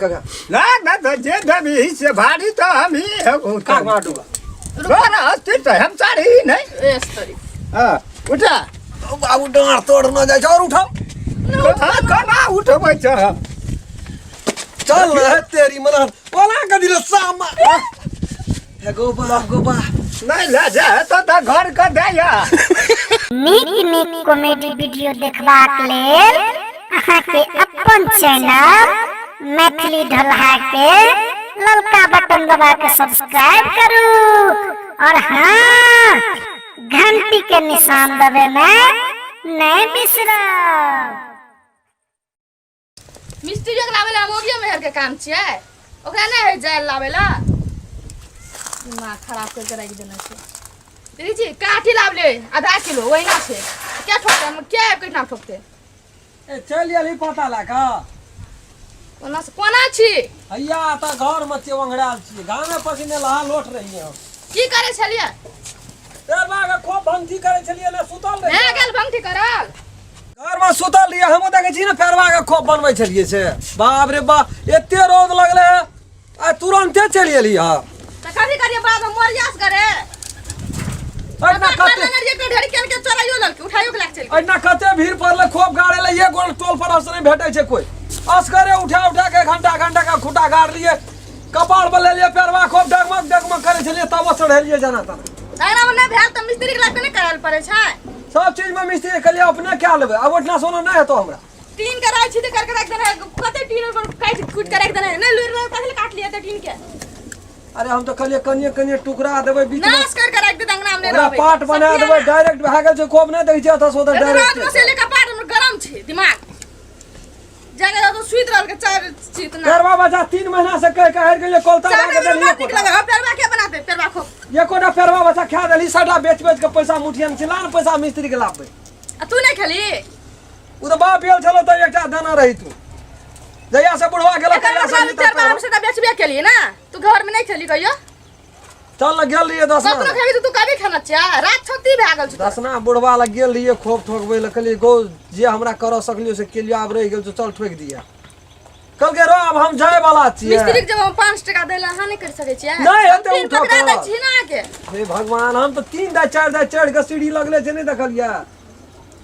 काका। ना ना तो जे देबी से भारी तो हम ही हेबो। का मार डूबा। तोरा हस्ती तो हम सारी ही नहीं। ए स्तरी। हाँ, उठा। ओ बाबू डाँड़ तोड़ न जाइ छै और उठाओ। हाँ, कोना उठबै छ? चल न तेरी मना कोना के दिल सामा। हे गो बाप गो बाप। नहीं ले जा तो त घर के दे या। नीक नीक कॉमेडी वीडियो देखबाक लेल अहाँके अपन चैनल मैथिली ढोलहा के ललका बटन दबा के सब्सक्राइब करू और हाँ, घंटी के निशान दबे में नहीं बिसरब। मिस्त्री के लावे ला मोगियो मेहर के काम छियै, ओकरा नहि होइ जाय लावे ला। दिमाग खराब करके राखि देने छै। दीदी जी काठी लाव ले आधा किलो वही छै, क्या ठोकते हम क्या केना ठोकते? ए चल एली पता ला का। कोना से कोना छी? हैया त घर में छियै, ओंघरायल छियै, गामे पसीने लहा लोट रहियै हम। की करे छलियै? ए बाग खूब भंगठी करे छलियै ने, सुतल रहियै। भए गेल भंगठी करल? घर में सुतल रहियै हमहूँ, देखै छी ने पेरवा के खोप बनबै छलियै से। बाप रे बाप, एते रौद लगलै आ तुरंते चलि एली हँ। तऽ कथी करियै बाद में मोरियास करे? एहिना कते ढेरी केल के चोराइयो ललकै, उठाइयो के लए के चलि गेल। एहिना कते भीड़ पड़लै खोप गाड़े ले, एक गोल टोल पर से नहि भेटै छै कोइ। असगरे उठा उठा के घंटा घंटा के खूटा गाड़ लिए, कपार पर लेलियै पेरवा खोप, डगमग डगमग करै छलियै तबो चढ़ेलियै जेना तेना। अंगना में नहि भेल तऽ मिस्त्री के लए के नहि करल पड़ै छै। सब चीज में मिस्त्री के लिए अपने क्या लेबै, अब ओठना सोना नहि हेतौ हमरा। टीन के राइ छी तऽ करके राखि देने, कते टीन पर काटि कुटि के राखि देने, नहि लुरि रहल तखन काट लियै तऽ टीन के। अरे हम तऽ कहलियै कनिये कनिये टुकड़ा देबै बीच में, नाश कर के राखि दे अंगना में नहि ओकरा रहबै। पाट बना सब देबै डायरेक्ट भए गेल छै खोप, नहि देखै छियै एतऽ से ओतऽ रात डायरेक्ट। में से लेके पाट में गरम छै दिमाग। जगह तो सुति रहल के चार चीत ना। पेरवा बच्चा 3 महीना से कह के हारि गेलियै कोलता चार भए के महीना देलियै। बाद निक लगे पेरवा के बनाते पेरवा खो। एकोटा पेरवा बच्चा खा देली, सबटा बेच बेच के पैसा मुठिया में छिला ने पैसा मिस्त्री के लाबबै। आ तू नहीं खेली? उ तऽ बाप गेल छलो तऽ एकटा दाना रही तू, जहिया से बुढ़वा गेलो एकर तहिया से मतलब अभी तक पेरवा हम सबटा बेचबे केलिए ना, तू घर में नहीं खेली कहियो? चल न गेल रहियै दसना। कतनो खेबी तऽ तू कभी खाना छिया, रात छत्ती भए गेल छौ। दसना बुढ़वा लग गेल रहियै खोप ठोकबै लए, कहलियै गौ जे हमरा करऽ सकलियो से केलियो, आब रहि गेल छौ चल ठोकि दिअ। कहलकै रौ आब हम जाय वाला छियै। मिस्त्री के जब हम 5 टका दै लए अहाँ नहि करि सकै छियै? नहि हेतै हम तीन उठऽ पकड़ा दै कऽ। छी ने अहाँके। हे भगवान, हम तऽ 3 दाइ 4 दाइ चढ़ि कऽ सीढ़ी लगले छै, नहि देखलियै?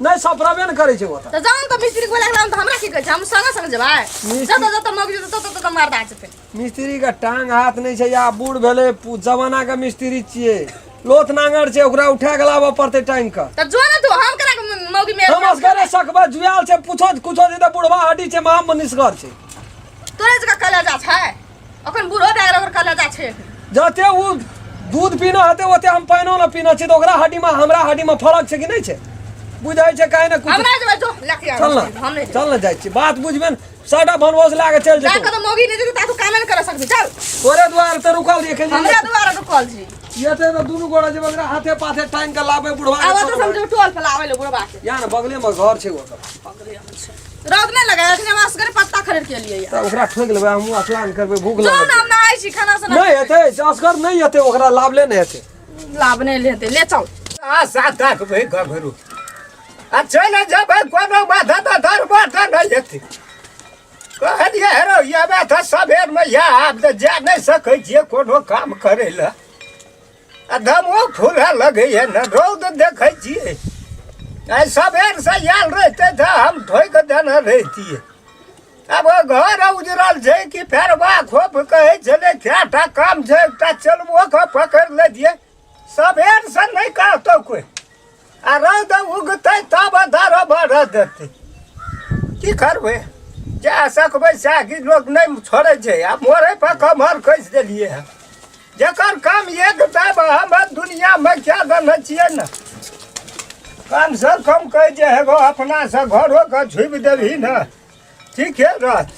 नहि सफरबे ने करै छै ओतऽ। तऽ जाउ ने तऽ मिस्त्री के बोला के लाउ ने, तऽ हमरा की कहै छै? हम संगे संगे जेबै। मिस्त्री- जतऽ जतऽ मौगी जेतै ततऽ ततऽ मर्दा जेतै। मिस्त्री के टांग हाथ नहि छै, या बूढ़ भेलै, जमाना के मिस्त्री छियै, लोथ नांगर छै, ओकरा उठा के लाबऽ पड़तै टांगि कऽ। तऽ जो ने तू, हम केना के मौगी मेरे हम असगरे सकबै, जुआल छै, पूछो कुछो छै तऽ बुढ़वा हड्डी छै, माम मनिसगर छै। तोरे जकाँ कलेजा छै, अखन बूढ़ो भए गेल ओकर कलेजा छै। जते उ दूध पीना हेतै ओते हम पानिओ ने पीना छी, तऽ ओकरा हड्डी में हमरा हड्डी में फरक छै कि नहि छै? बुझै छै काहे ने कुछ। हमरा जेबै जो लए के चल ने। हम नहि जेबै। चल ने जाइ छी, बात बुझबे ने, सबटा बनबोस लए के चलि जा जेतौ। कऽ तऽ मौगी नहि जेतै ता तू कामे नहि कर सकबी, चल। तोरे दुआरे तऽ रुकल रहियै, कहलियै हमरा दुआरे रुकल छी। एते तऽ दुनू गोरा जेबै, ओकरा हाथे पाथे टांगि के लाबै बुढ़वा के। आब तऽ समझो टोल पर लाबै ले बुढ़वा के। या ने बगले में घर छै ओकर। रौद नहि लगे, अखने हम असगरे पत्ता खरीद के एलियै। तऽ ओकरा ठोकि लेबै, हमहूँ स्नान करबै, भूख जो लागल। ने हम नहाय छी खाना सुना। नहि हेतै असगर, नहि हेतै, ओकरा लाभले नहि हेतै। लाभ नहि लेतै, ले चल। आ सात आठ भाई घघरू आ चलि जेबै, कोनो माथा तऽ धरबो तऽ नहि हेतै। कहलियै हेरौ एबै तऽ सबेरमे या, आब तऽ जा नहि सकै छियै कोनो काम करै लए। आ दमो फूलऽ लगैए ने, रौद देखै छियै। आइ सबेरसँ आयल रहितै तऽ हम ठोकि देने रहितियै। आब घर उजरल छै कि फेरबा खोप कहै छलै, कएटा काम छै, एकटा चलबो कऽ पकड़ि लेतियै। सबेरसँ नहि कहतौ कोइ, आ रौद उगतै तब धर बढ़ देतै। की करबै, जा सकबै सएह कि लोक नहि छोड़ै छै। आ मोड़े पर कमर कसि देलियै हँ, जकर काम एक दाब हम दुनियामे क्या देने छियै ने। कमसँ कम कहै छै एगो अपनासँ घरोके छुबि देबही ने ठीके रहत।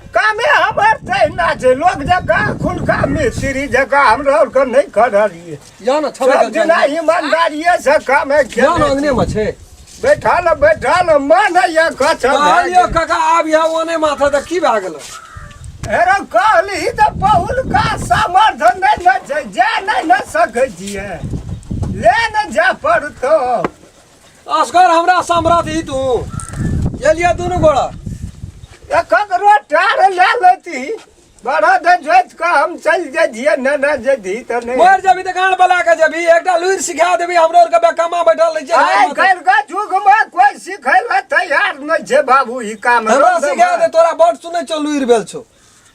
कामे हमर तहिना छै, लोक जकाँ खुलका मिस्त्री जकाँ हमरा आरके नहि करलियै। या ने छबे सब दिना ईमानदारिये से काम या ने अंगने में छै। बैठल बैठल मन होइए कछ। कहलियो काका आब यहाँ ओने माथा तऽ की भए गेलो? हेरो कहली तऽ बहुलका सामर्थ्य नहि ने छै, जा नहि ने सकै छियै, ले ने जा पड़तौ। असगर हमरा सामर्थ्य ही तू एलियै दुनू गोड़ा। ककरो टार लए लेती बड़ा दे जोति कऽ हम चलि जैतियै नेने जैती तऽ नहि मर जबी तऽ गाँड बला के जबी एकटा लुरि सिखा देबी हमरो आरके बेकमा बैठल रहै छै आइ काल्हि के युगमे कोइ सिखै लए तैयार नहि छै बाबू ई काम हमरा सिखा दे तोरा बड़ सुनै छौ लुरि भेल छौ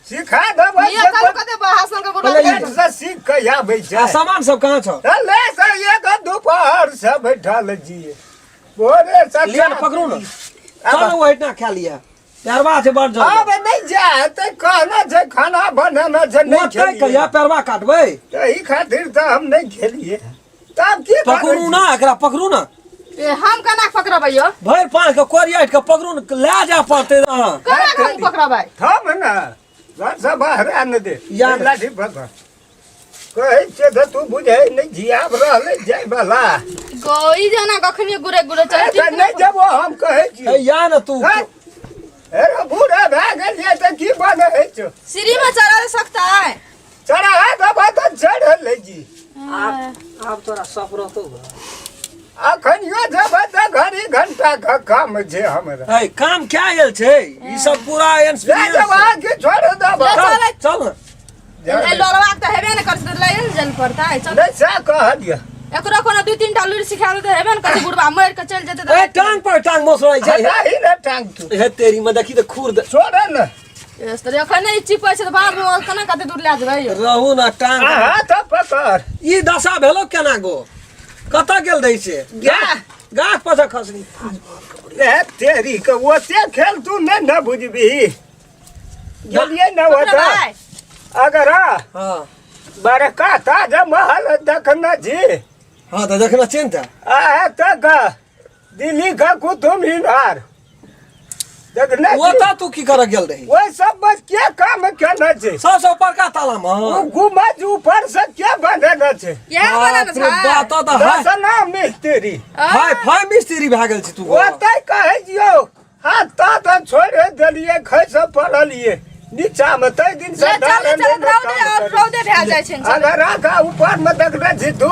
सिखा देबै ये चलू कते भाषण के बुढ़वा पहिले पेट से सीख के आबै छै आ सामान सब कहाँ छौ तऽ ले से एक दुपहर से बैठल छियै भोरे से लिअ ने पकड़ू ने चल ने ओहिठिना खा लिअ पैरवा छै बड़ जल्दी आब नहि जाय तऽ कहना छै खाना बनाना छै नहि ओतै खेलियै कहिया पैरवा काटबै एहि खातिर तऽ हम नहि खेलियै तब की पकड़ू करै ना एकरा पकड़ू ना ए हम केना पकड़बै यौ भरि पाँच के कोरिया के पकड़ू ने लए जाय पड़तै अहाँ केना के हम पकड़बै थम ने घर से बाहर आने दे या ने। लाठी पकड़ कहै छियै तऽ तू बुझै नहि छी आब रहलै जायवला गई जना कखनी गुरे गुरे चल तऽ नहि जेबो हम कहै ए छी या ने तू हँ? अरे बूढ़ा भए गेलियै तऽ की बनै छौ सीढ़ी में चढ़ा दे सकता है चढ़ा देबै तऽ चढ़ लै छी आब तोरा सप रहतौ अखनियो जेबै तऽ घड़ी घंटा के काम छै हमरा ए काम क्या आयल छै ई सब पूरा ले एक्सपीरियंस जेबा कि छोड़ देबा चल चल ने ए लोलवा के तऽ हेबे ने करतै तऽ लए ने जाय पड़तै चल नहि सएह कहलियै एकरो कोनो दू तीन टा लुरि सिखा देतै हेबे ने करतै बुढ़बा मरि के चलि जेतै ए तऽ टांग पर टांग मोसराइ छै हटाही ने टांग तू हे तेरी में देखी तऽ खुर दे छोड़ ने एस तऽ एखन नहि चिपै छै तऽ बाद में केना कते दूर लए जेबै यौ रहू ना टांग अहाँ तऽ पकड़ ई दशा भेलो केना गो कतऽ गेल रहै छै गाछ गाछ पर से खसली ए तेरी के ओते खेल तू नहि ने बुझबही गेलियै ने ओतऽ पकड़बै अगर हाँ बड़का ताज महल देखने छी हाँ तऽ देखना चिन्ता आ तक दिल्ली के कुतुब मीनार देखने छी? ओतऽ तू की करऽ गेल रही ओहि सब बस के काम केने छै सबसँ ऊपरका ताला मे ओ गुम्बज ऊपर से के बनेने छै इएह वाला ने छै बात तऽ हाय दसना मिस्त्री हाय फाय मिस्त्री भए गेल छी तू ओतै कहै छियौ हाथ ता तऽ छोड़ि देलियै खसि पड़लियै नीचामे ताहि दिन से ले चल चल रौदे और रौदे भए जाइ छै अगर आगा ऊपर मे देखने छी तू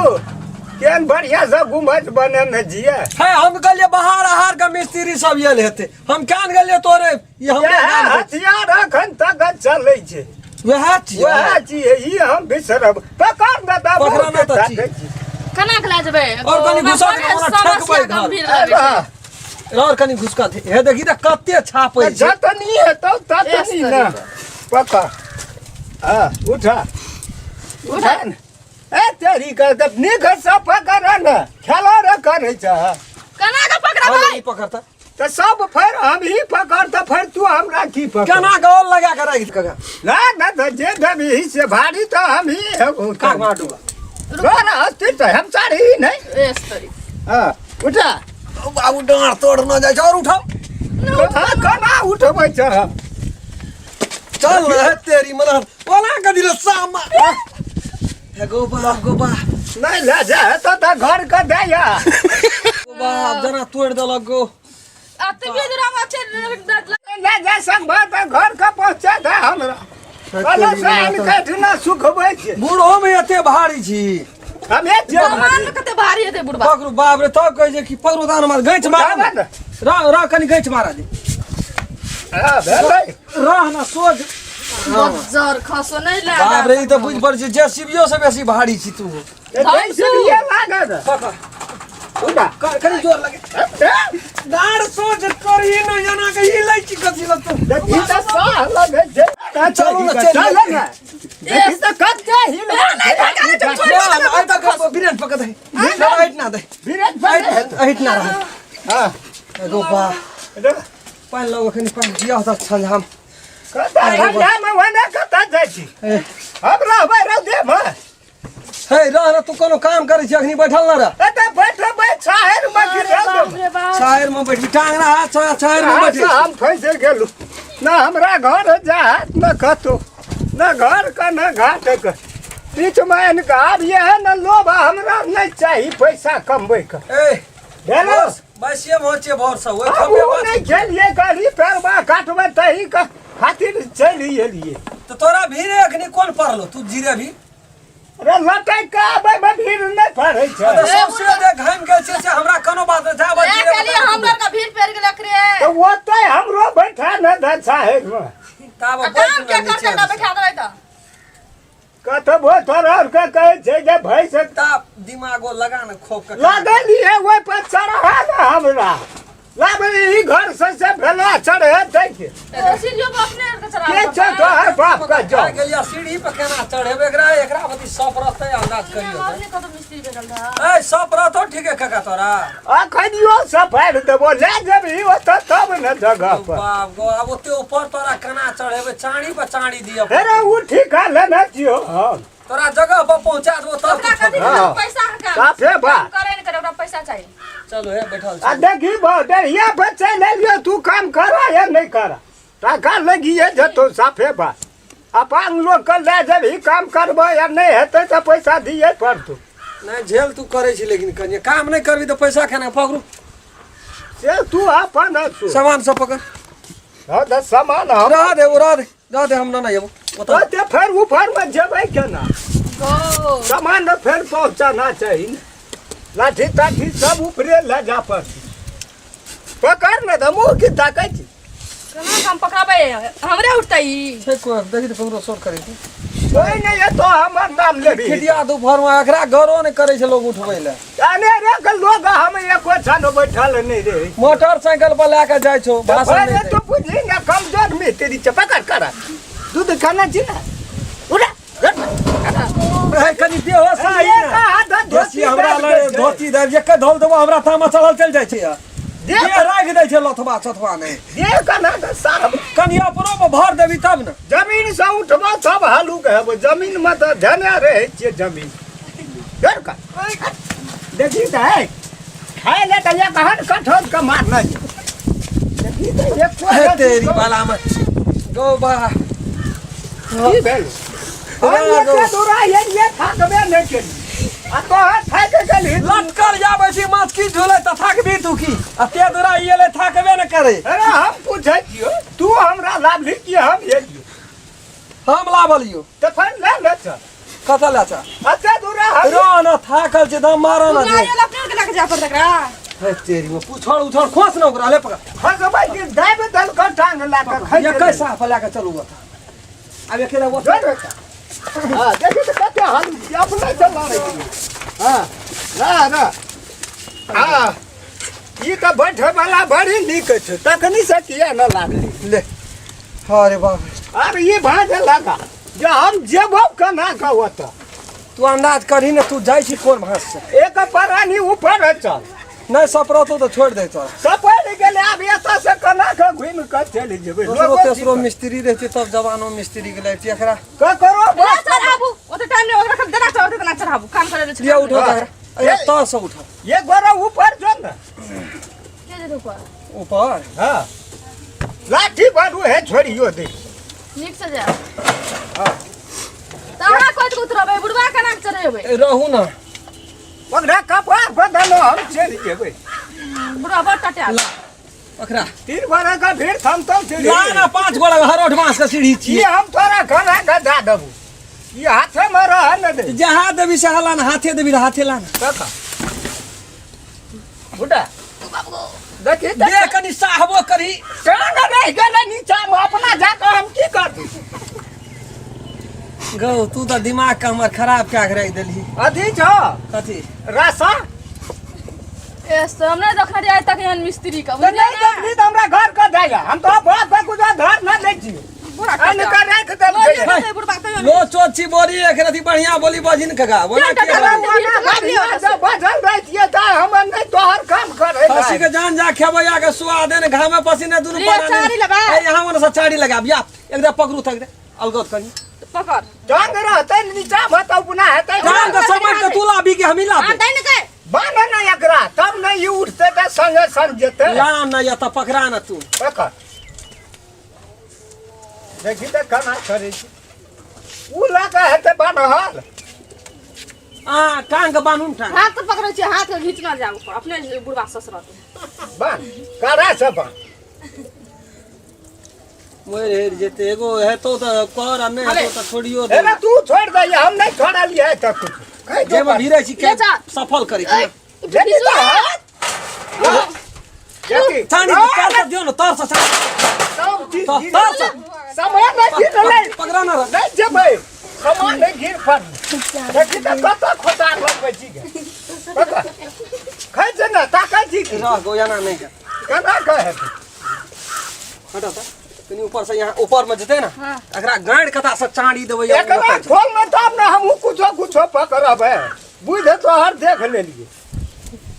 केहन बढ़िया से गुम्बज बनेने छियै हे हम कहलियै बाहर आहार के मिस्त्री सब आयल हेतै हम केहन गेलियै तोरे ई हमरे इएह गाम के। हथियार अखन तक चलै छै वएह छियै वएह छियै ई हम बिसरब पकड़ ने तऽ पकड़ ने तऽ छी। केना के लए जेबै और कनि घुसा के ओना ठकबै घर। गंभीर लगै छै और कनि घुसका दे हे देखी तऽ कते छापै छै जतनी हेतौ ततनी ने पकड़ हाँ उठा उठा ने ए तेरी के तऽ नीक से पकड़ ने खेलो रे करै छ केना के हँ, पकड़बै ई पकड़ता तऽ सब फेर हम ही पकड़ तऽ फेर तू हमरा की पकड़ केना गौल लगा के राखि कका ना ना तऽ जे देबही से भारी तऽ हम ही हेबौ काक मार डूबा तोरा हस्ती तऽ हम सारी ही नहीं एस तरी हाँ उठा ओ बाबू डाँड़ तोड़ न जाइ छै और उठाओ हाँ केना उठबै छ हम चल न हे तेरी मन ओना के दिल सामा हे गो बाप गो बाप नहीं ले जा तो तऽ घर के दैया गो बाप जना तोड़ देलक गो अतबे दूर हम अच्छे ले जा संग तऽ घर के पहुँचा दे हमरा कहलो से आनि के एहिठिना सुखबै छै बूढ़ो में एते भारी छी हमे जे सामान कते भारी हेतै बुढ़बा पकड़ू बाप रे तब कहै छै कि पकड़ू दान मार गैच मार उठाबे ने। रह रह कनि गैच मारा दे हाँ, भेलै रह ना सोझ बज्जर खसो नहि लए बाप रे ई तऽ बुझि पड़ै छै जेसीबियो से बेसी भारी छी तू जेसीबिये लागत पकड़ उठा कनि जोर लगे दाढ़ सोझ करी न एना के ई लै छी कथी लग तू देखी तऽ साह लगै छै चलू ने, चलि चलू ने देखी तऽ कते हिल आइ तक बिरेन पकड़ दे हट ना दे बिरेन पकड़ हट ना रह हां एगो बा पानि लगो कनि पानि दिअ तऽ छंझाम कतऽ ठंडा मे ओने कतऽ जाइ छी हम रहबै रौदेमे हे रह रह तू कोनो काम करै छी अखनी बैठल न रह एतऽ बैठबै छाहरि मे कि रौदेमे छाहरि मे बैठी टांग रह छाहरि मे बैठी हम फँसि गेलहुँ न हमरा घर जात न कतौ न घर के न घाट के बीचमे आनि कऽ आब इएह ने लोभ हमरा नहि चाही पैसा कमबैके ए भेलो बसिए पहुँचे भोर से ओहि हम खम्भे ओ पर नहि खेलियै कहली पेरबा काटबै तही के खातिर चलि एलियै तऽ तोरा भीड़े अखनी कोन पड़लो तू जीरे भी अरे लटक के आबै मे भीड़ नहि पड़ै छै। तऽ सौंसे जे घामि गेल छै से हमरा कोनो बात नहि छै। आब ए चलिए हमरा के भीड़ पड़ गेल एकरे। तऽ ओतै हमरो बैठा ने दे साहेब। ताब आ काम के करते ना बैठा देबै तऽ। कतबो तोरा आरके कहै छै जे भैंस ताब दिमागो लगा ने खोप के। लगलियै ओहि पर चढ़ा ने हमरा। लाब ई घर से से भेला चढ़ेतै के? तो सीढ़ियों पर अपने आर के चढ़ा के छै तोहर बाप के जौ? गेलिया सीढ़ी पर केना चढ़ेबै एकरा? एकरा बती सप रहतै अंदाज करियो तऽ। अपने कत मिस्त्री भेटल रहा। ए सप रहतौ ठीके काका तोरा? अखनियो सफारि देबो, लए जेबही ओतऽ तब ने जगह पर। बाप गो, आब ओते ऊपर तोरा केना चढ़ेबै? चाँड़ी पर चाँड़ी दिअ। हे रे, ओ ठीका लेने छियौ हम। तोरा जगह पर पहुंचा देबो तब। ओकरा कथी हाँ। पैसा के काम? साफे बा। काम करे न करे, ओकरा पैसा चाहिए। चलो हे बैठल आ छी। देखी बा देहिया पर चलि एलियो, तू काम करा या नहि करा टाका लगिए जेतौ। साफे बा, अपन लोक के लए जेबही काम करबै या नहि हेतै तऽ पैसा दिए पड़तौ। नहि झेल तू करै छी, लेकिन कनिए काम नहि करबी तऽ पैसा केना पकड़ू? से तू अपन असु। सामान सब पकड़। हँ तऽ सामान हम रह दे, ओ रह दे, रह दे, हम न एबो ओतऽ। ओते फेर ऊपरमे जेबै केना? गो सामान ने फेर पहुँचाना चाही ने, लाठी ताठी सब ऊपरे लए जा पड़तै। पकड़ ने तऽ मुँह की ताकै छी? केना हम पकड़बै? हमरे उठतै ई। छै कोइ देखी तऽ ककरो शोर करै छै। कोइ नहि एतो, हमर नाम लेबही। खिटिया दुपहर मे एकरा गरो नहि करै छै लोग उठबै लए। अनेरे के लोग, हम एको क्षण बैठल नहि रही। मोटरसाइकिल पर लए के जाइ छौ भाषण अरे नहि तू बुझी ने कमजोर मिस्त्री छै। पकड़ कर, दूध खाना छी ने, उठा। दै। कनि बेहोश आइ ये ने कहाँ धोती धोती हमरा दाबि लए दै छै। धोती दाबि एके धोल देबो, हमरा तामा चढ़ल चलि जाइ छै। देह देह राखि दै छै लथबा चथबा नहि। देह केना के साफ। कनि अपनो पर भर देबी तब ने। जमीन से उठबो तब हलुक हेबो, जमीन में तऽ धेने रहै छियै जमीन। डर कर देखी तऽ है खाय ले तऽ एक हन कठोर के मारने छै। देखी तऽ एको हे रत्ती तेरी बाला में गौ बा। की भेल? हम एते दूरा एलियै, थाकबे नहि केलियै आ तोहर थाकि गेलही। लटकल जाबै छी माछ की झूले तऽ थाकबी तू की? आ ते दूरा ई एलै थाकबे ने करे। अरे हम पूछै छियौ, तू हमरा लाभली कि हम एलियै? हम लाबलियो। तऽ फेर ले ले चल। कतऽ ले चल? एते दूरा हम रो न थाकल छै दम मारो न दे। आयल अपने के लग जा पड़त एकरा। हे तेरी में पुछड़ उछड़ खोस न ओकरा ले पकड़। खसबै कि दाबि देलकौ टांग लए कऽ खसि एकै गेलै। साफ लए कऽ चलू ओतऽ। आब एके जोड़ बेटा। हाँ, देखी तऽ कते हालू छै, अपने से लड़ै छै। हाँ, ना, ना। हाँ, ई तऽ बैठे वाला बड़ी नीक छै, तखनी से किया न लागली? ले अरे बाप रे। आब ई भाँज लगा जे हम जेबो केना कऽ ओतऽ? तू अंदाज करही ने, तू जाइ छी कोन भाँस से? एक प्राणी ऊपर चल। नहि सपरतो तऽ छोड़ि दे तोरा। सपरि गेलै, आब एतऽ से केना कऽ घुमि कऽ चलि जेबै? दोसरो लोको तेसरो मिस्त्री रहतै तब जवानो मिस्त्री के लैतियै एकरा। ककरो ना बस चढ़ाबू ओते टाइम नहि ओकरा, खाली देना चढ़ते तना चढ़ाबू, काम करे ले। लिअ उठो हाँ। तऽ एकरा तर से उठो। ये गोरा ऊपर जो ने। के जेतै ऊपर? ऊपर। हाँ, लाठी बारू है, छोड़ियो दे। नीक से जाय। हाँ। तऽ अहाँ कोइ उतरबै, बुढ़वा केना के चढ़ेबै? ए, रहू ने। ओकरा कपार पर देलो, हम चलि जेबै। बुढ़वा बड़ टटायल। ओकरा तीन गोरा का भीड़ थमतौ सीढ़ी। ला ना पांच गोड़ा हरोठ बांस के सीढ़ी ई छियै। हम तोरा खाना के दए देबू, ई हाथे में रह न दे। जहाँ देबी से ला ना, हाथे देबी तऽ हाथे ला ना। कका बुढ़ा देखी तऽ दे कनि साहबो करी। टांग रहि गेलै नीचा मे, अपना जाकऽ हम की करती? गौ तू तऽ दिमाग के हमर खराब कए के राखि देलही। अथी छौ। कथी? रासा। ए से हम नहि देखने रहियै आइ तक एहन मिस्त्री के। तऽ नहि देखली तऽ हमरा घर के दैला, हम तो बाप के गुजर घर न दै छियै। बुढ़ा आनि कऽ राखि देलकै। बुढ़बा तैयो लो चोची बोली एक रति बढ़िया बोली बजिन काका बोला क्या के टका बोली? ओना बढ़िया से बजल रहितियै तऽ हमर नहि तोहर काम करै खसी के जान जा खेबै आके सुआदे ने घामे पसीने दुनू लिअ, चारी लेबै। ए यहाँ मने से चारी लगाब या एकदम पकड़ू तक दे अलगत करी। पकड़। टांग रहतै नीचा मे तऽ अपना हेतै। टांग के समझ के तू लाबी के हमी आ लाबी? दै ने के बान्ह ने एकरा तब ने ई उठतै तऽ संगे संग जेतै। ला न या तऽ पकड़ा न तू। पकड़, देखी तऽ केना करै छै। उ लऽ कऽ हेतै बान्हल। आ टांग के बान्हू ने टांग। हाथ तऽ पकड़ै छियै, हाथ के घीचना जाय ऊपर, अपने बुढ़बा ससरत। बान्ह कड़ा से बान्ह। मरि हेर जेतै एगो हेतौ तऽ कर आ नहि हेतौ तऽ छोड़ियो दे अरे तू छोड़ दे हम नहीं छोड़लिए तक कुछ कहि दो जेमे भिड़ै छी के ले जा। सफल करै छी जेती तो हाथ जेती चानी तर से दियौ ने तर से चानी सब चीज तर गिर तर से सामान नहीं गिर रहलै पकड़ा ना रह नहीं जेबै सामान नहीं गिर पर देखी तऽ कतऽ खोता लगबै छी गे कतऽ खाइ छै ने ताकै छी की? रह गो एना नहि केना कहै हटो तऽ कनि ऊपर से यहाँ ऊपर में जेतै ने हाँ। एकरा गाड़ि कता से चाड़ी देबै एकरा खोल ने तब ने हमहूँ कुछो कुछो पकड़बै बुझ तोहर देख लेलियै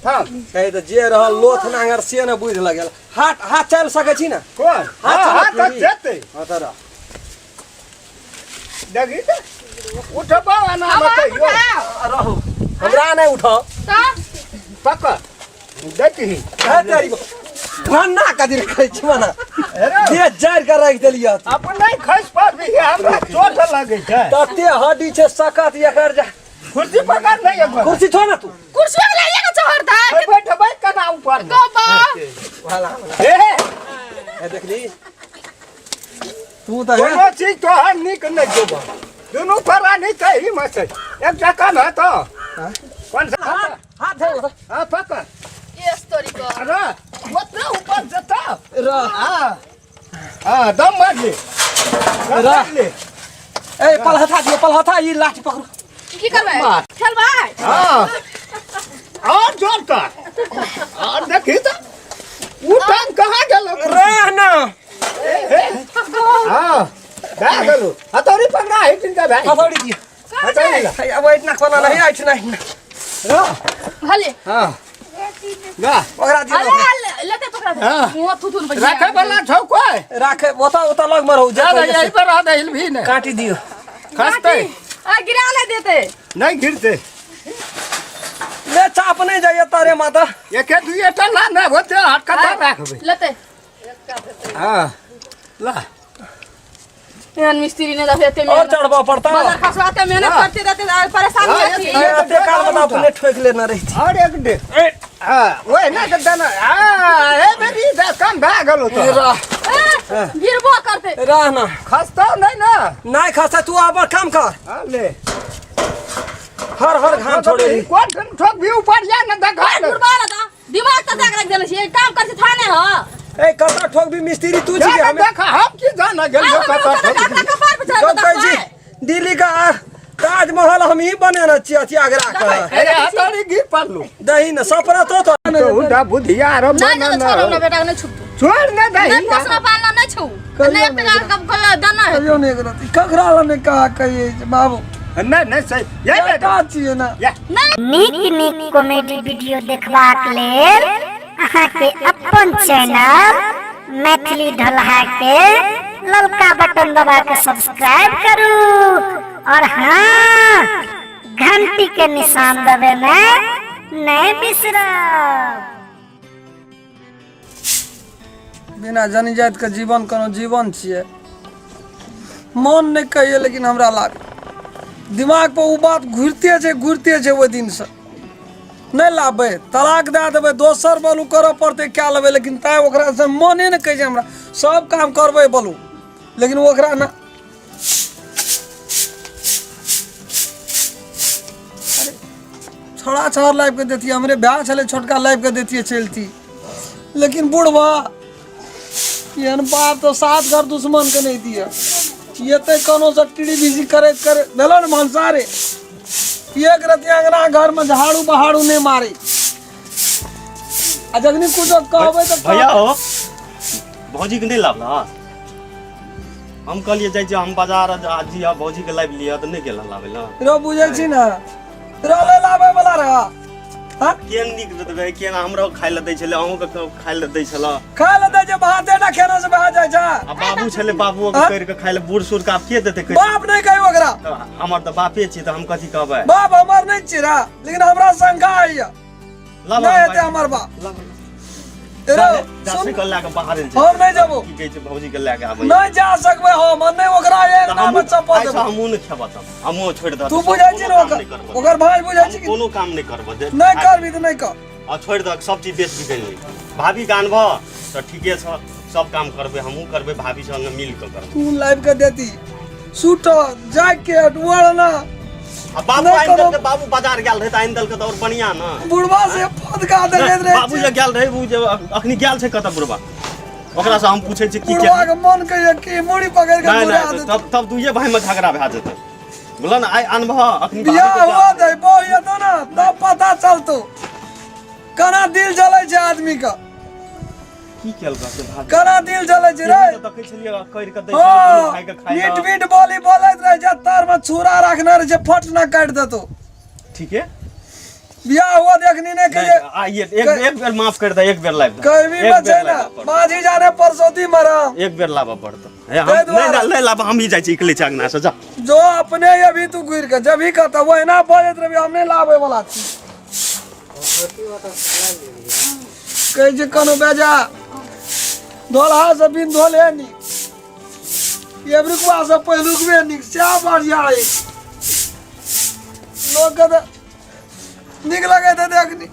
थाम कहे तऽ जे रहल लोथ नांगर से ने बुझि लगल हाथ हाथ चलि सकै छी ने कोन हाथ हाँ हाँ चलत तऽ जेतै हाँ तऽ रह देखी तऽ उठबो एना अब आप बतैयो उठाओ रहू हमरा नहि उठाओ तो पकड़ देखी है तेरी भन्ना कथी रखै छी मना हेरो दे जड़ के राखि देलियै अपन नहीं खसि पड़बी हमरा चोट लगै छै तते हड्डी छै सकत एकर जा कुर्सी पकड़ नहीं एक बार कुर्सी छोड़ ना तू कुर्सी पे लाइए ना चढ़ता है बैठबै केना ऊपर गोबा वाला हे हे देखली तू तऽ हे कोनो चीज तोहर नीक नहि जेबो दुनू प्राणी सही मे छै एक जगह न तो कौन सा हाथ हाथ धर हाँ पकड़ ये स्टोरी को अरे ओतना ऊपर जता रह हाँ हाँ दम मार ले दम रह। मार ले ए पलहथा दियो पलहथा ई लाठी पकड़ू की करबै मार। खेलबै हाँ और जोर कर और देखी तो उ टांग कहाँ गेलो रह ना हाँ भए गेलो हथौड़ी पकड़ा है जिनका भाई हथौड़ी दियो हथौड़ी ला हे, अब इतना कोना नहीं आइछ नहीं रह हले हाँ ला ओकरा दियो अरे ओकरा। लेते पकड़ा दे हाँ। मुंह थुथुन पर रखे वाला छौ कोई राखे ओता ओता लग में रहू जे जा कहिए यही से। पर रह दे भी नहीं काटी दियो खसते आ गिरा ले देते नहीं गिरते ले चाप नहीं जाइए तारे माता एके दुइये टा ला ना होते हाथ कथा राखबै लेते हाँ ला एहन मिस्त्री ने दफे एते और मेहनत चढ़बा पड़ता बाजार खसवाते मेहनत हाँ। करते रहते और परेशान हाँ, हो जाती एक- ए, एते काल में तो अपने ठोक लेना रही थी और एक दे हाँ ओए ना के देना हाँ ए बेरी दा कम भए गेलो तो रह ए, गिरबो करते रह ना खसतौ नहीं ना नहीं खसा तू अब काम कर हाँ ले हर हर घाम छोड़े रही कोन ठन ठोक भी ऊपर जा ना देखा ए, गुरबा ना दा दिमाग तो जाग रख देले छी काम कर थाने ह ए कता ठोक भी मिस्त्री तू जा छी ना हमें देखा हम की जाना गेलियो आ, कतऽ हमरा ठोक कपड़ा कपार पर चढ़ कब कहै छी दिल्ली का ताजमहल हम ही बनेने छियै अथी आगरा के अरे हथौड़ी गिर पड़लू दही ने सपना तो तो तो उठा बुधियार नहीं बना नहीं ना छोड़ हमरा बेटा के नहीं छुटू छोड़ ना नहीं दही पोसना पालना नहीं छू कहियो नहीं नहीं एक कब कल दाना है कहियो नहीं गलती ककरा लग नहीं कहा कहिए जे बाबू नहीं नहीं सही ये बेटा बेटा छियै ना ये नीक नीक कॉमेडी वीडियो देखबाक लेल अहाँके अपन चैनल मैथिली ढोलहा के ललका बटन दबा के सब्सक्राइब करू और हाँ घंटी के निशान दबे में नहीं बिसरब। बिना जनी जाति के जीवन कोनो जीवन छियै मन नहि कहिए लेकिन हमरा लाग दिमाग पर ओ बात घुरिते छै घुरिते छै ओहि दिनसँ नहि लाबबै तलाक दए देबै दोसर बोलू करऽ पड़तै कए लेबै लेकिन तैँ ओकरासँ मने नहि कहै छै हमरा सब काम करबै बोलू लेकिन ओकरा ने छौड़ा छहर लाबि कऽ दैतियै हमरे भाय छलै छोटका लाबि कऽ दैतियै चलती लेकिन बुढ़बा एहन बाप तऽ सात घर दुश्मनके नहि दिअ एते कोनो से टीडी बिजी करैत करैत भेलो ने भनसारे एक रति अंगना घरमे झाड़ू बहारू नहि मारे आ जखनी कुछो कहबै तऽ भैया हो भौजी के नहि लाबला हम कहलियै जाइ छियै हम बाजार आ जी आ भौजी के लाबि लिअ तऽ नहि गेल लाबै लए रो बुझै छी ने रहलै लाबै वाला रह हाँ केहन नीक रहै केना हमरो खाइ लए दै छलै अहूँके खाइ लए दै छलै खाय लए दै छै भाते टा खेना से भए जाइ छै आ बाबू छलै बाबुओ के हाँ? करि के खाइ लए बूढ़ सूढ़ के आब के देतै करि बाप नहि कही ओकरा तऽ हमर तऽ बापे छी तऽ हम कथी कहबै बाप हमर नहि छी रे लेकिन हमरा शंका होइए लाबऽ नहि हम हेतै हमर बाप रो सुन साइकिल लए कऽ बाहर हम नहि जेबो। की कहै छै भौजी के लए कऽ आबै नहि जा सकबै हम आ नहि ओकरा एक नाम चप्पल आइ देबै हमहूँ नहि खेबऽ तब हमहूँ छोड़ि दऽ तू बुझै छी ने ओकर ओकर भाई बुझै छी कि कोनो काम नहि करबऽ जे नहि करबी तऽ नहि कर आ छोड़ि दऽ सब चीज बेच बिकनि ली भाभी के आनबऽ तऽ ठीके छऽ सब काम करबै, हमहूँ करबै, भाभी संगे मिल कऽ करबै। तू लाबि कऽ देती सूटर जैकेट ओढ़ना। आ बाबू नहि आनि कोनो- देलकै, बाबू बाजार गेल रहै तऽ आनि देलकै तऽ आओर बढ़िआँ ने। बुढ़वा से फदका देखैत रहै बाबू जे गेल रहै, ओ जे अखनी गेल छै कतऽ बुढ़बा, ओकरा से हम पूछै छी की बुढ़वा के मन कहिए कि मुड़ी पकड़ के नहि घुरा नहि देतै। तब तब दुइये भाई में झगड़ा भए जेतै, बुझल ने? आइ अनबह अखनी। बियाह हुआ दे बहु हेतौ ने तब पता चलतौ केना दिल जलै छै आदमी के। की केलक से भाभी? केना दिल जलै छै रे? तऽ देखै छलियै करि कऽ दै छलियै दुनू भाई के खाइ मीट लए। मीट बोली बोलैत रहै छै, तर में छुरा रखने रहै छै, फट ना काटि देतौ। ठीके। बियाह हुआ देखनी नहीं नहीं, कहिए। आइए एक एक बेर माफ कर दे, एक बेर लाइव दे। कभी एक में बेर छै ना लाबऽ पड़तौ। बाजी जाने परसौती मरम। एक बेर लाबऽ पड़तौ। हे, हम ताहि दुआरे- नहीं नहीं लाबऽ, हम ही जाइ छी, इकले छी अंगना से जा। जो अपने अभी तू घुर के जब ही कहता वही बजैत रही, हम नहीं लाबे वाला छी। कहै छै कोनो बेजा धोलहा से बिन धोले नीक, एबरुकवा से पहिलुकबे नीक, सएह बढ़िया अछि। लोकके तऽ नीक लगैत हेतै अखनी,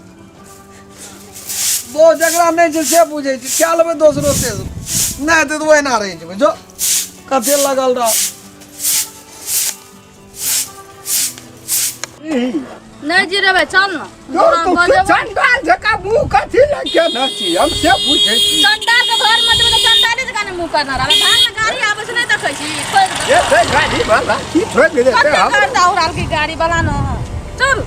बहुत जकरा नहि छै से बुझै छै। कए लेबै दोसरो तेसरो, नहि हेतै तऽ ओहिना रहि जेबै। जो कते लगल रह। नहि जिरेबै, चल ने। तोर तू चंडाल जकाँ मुँह कथी लए केने छी, हम से पूछै छी। चंडाल के घर में जेबै तऽ चंडाले जकाँ ने मुँह करना रहबै। धान में गाड़ी आबै छै, नहि देखै छी? ठोकि देतौ। एते गाड़ी वाला की ठोकि देतै? कते हम करता उड़ाल की गाड़ी वाला न। चल।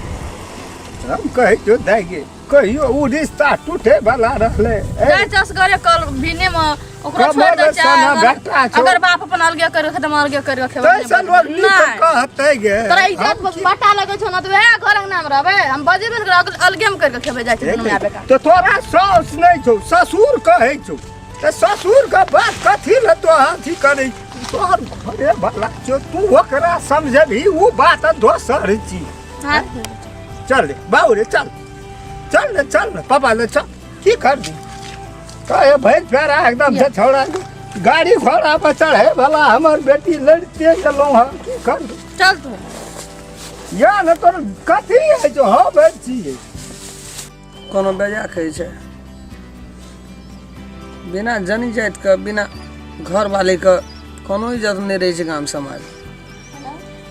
हम कहै छियौ दाइ गे, कहियो ओ रिश्ता टूटे वाला रहलै? ए, जाय चस करे कल भिने में ओकरो छोड़ कमल दे छै। सना अगर बेटा छौ। अगर बाप अपन अलगे कर रखे त अलगे कर रखे। तैसे लोग नीक नहीं कहतै गे। तोरा इज्जत बटा लगे छौ ना त वएह घर अंगना में रहबे, हम बजेबे न करब, अलगे में कर के खेबे जाइ छै दुनू माय बेटा। तो तोरा साउस नहि छौ, ससुर कहै छौ तऽ ससुर के बात कथी लए तो अथी करै? तोहर घरे वाला छौ, तू ओकरा समझबही ओ बात दोसर छी। हाँ। चल रे बाबू रे, चल चल ने, चल ने पापा ले चल। की करबी कहे भैंस फेरा एकदम से छौड़ा गाड़ी घोड़ा पर चढ़े वाला हमर बेटी लड़ते गेलहुँ हँ, की करबी? चल तू। या ने तोर कथी है जो हाँ भैंस छियै। कोनो बेजा कहै छै बिना जनी जातिके बिना घरवालीके कोनो इज्जत नहि रहै छै गाम समाज।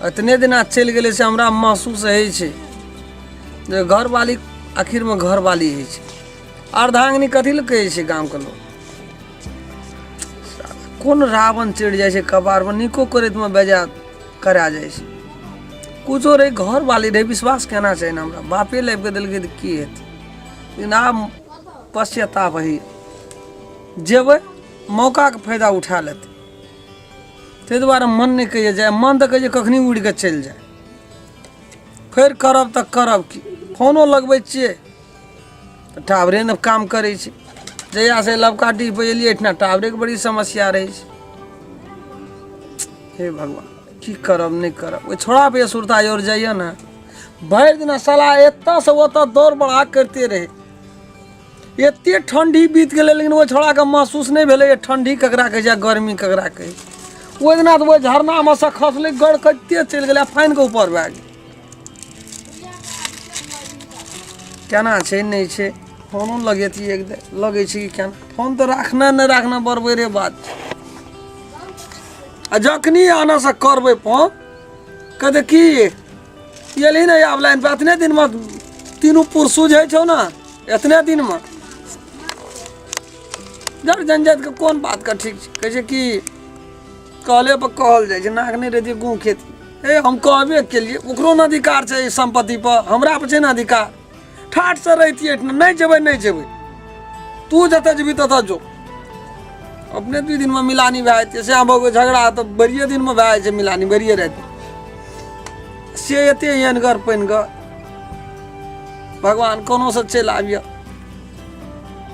एतने दिना चलि गेलै से हमरा महसूस होइ छै जे घरवाली आखिरमे घरवाली होइ छै। अर्धांगिनी कथी लए कहै छै गामके लोक? कोन रावण चढ़ि जाइ छै कपारपर, नीको करैतमे बेजा करा जाइ छै। कुछो रहै, घरवाली रहै, विश्वास केना छै ने? हमरा बापे लाबि कऽ देलकै तऽ की हेतै? लेकिन आब पश्चाताप होइए, जेबै मौकाके फायदा उठा लेतै, ताहि दुआरे मन नहि कहैए जाय। मन तऽ कहै छै कखनी उड़ि कऽ चलि जाय। फेर करब तऽ करब की? फोनो लगबै छियै तऽ टावरे नहि काम करै छै। जहियासँ लवका डीह पर एलियै एहिठिना टावरेके बड़ी समस्या रहै छै। हे भगवान, की करब नहि करब? ओहि छोड़ा पे सुरता आओर जाइए ने, भरि दिना साला एतऽसँ ओतऽ दौड़ बढ़ा करिते रहै। एते ठण्डी बीत गेलै लेकिन ओहि छोड़ाके महसूस नहि भेलै जे ठण्डी ककरा कहै छै आ गर्मी ककरा कहै छै। ओहि दिना तऽ ओहि झरनामे सँ खसलै, गड़कैते चलि गेलै आ फानि कऽ ऊपर भए गेलै। केना छै नहि छै? फोनो लगेतियै एक बेर, लगै छै कि केना फोन तऽ राखना नहि राखना बरबरे बात छै। आ जखनी आनऽसँ करबै फोन, कहतै की एलही ने आब लाइन पर? एतने दिनमे तीनू पुर सुझै छौ ने एतने दिनमे? जब जनजातिके कोन बातके ठीक छै? कहै छै कि कहले पर कहल जाइ छै, नाक नहि रहतै गुँ खेती। ए हम कहबे केलियै, ओकरो ने अधिकार छै एहि सम्पत्ति पर, हमरा पर छै ने अधिकार। ठाठसँ रहितियै एहिठिना, नहि जेबै नहि जेबै, तू जतऽ जेबही ततऽ जो। अपने दुइ दिनमे मिलानी भए जेतै। से भऽ गेल झगड़ा तऽ बड़िए दिनमे भए जाइ छै मिलानी, बड़िए राति से एते एहनगर पानिगर। भगवान कोनोसँ चलि आबियऽ।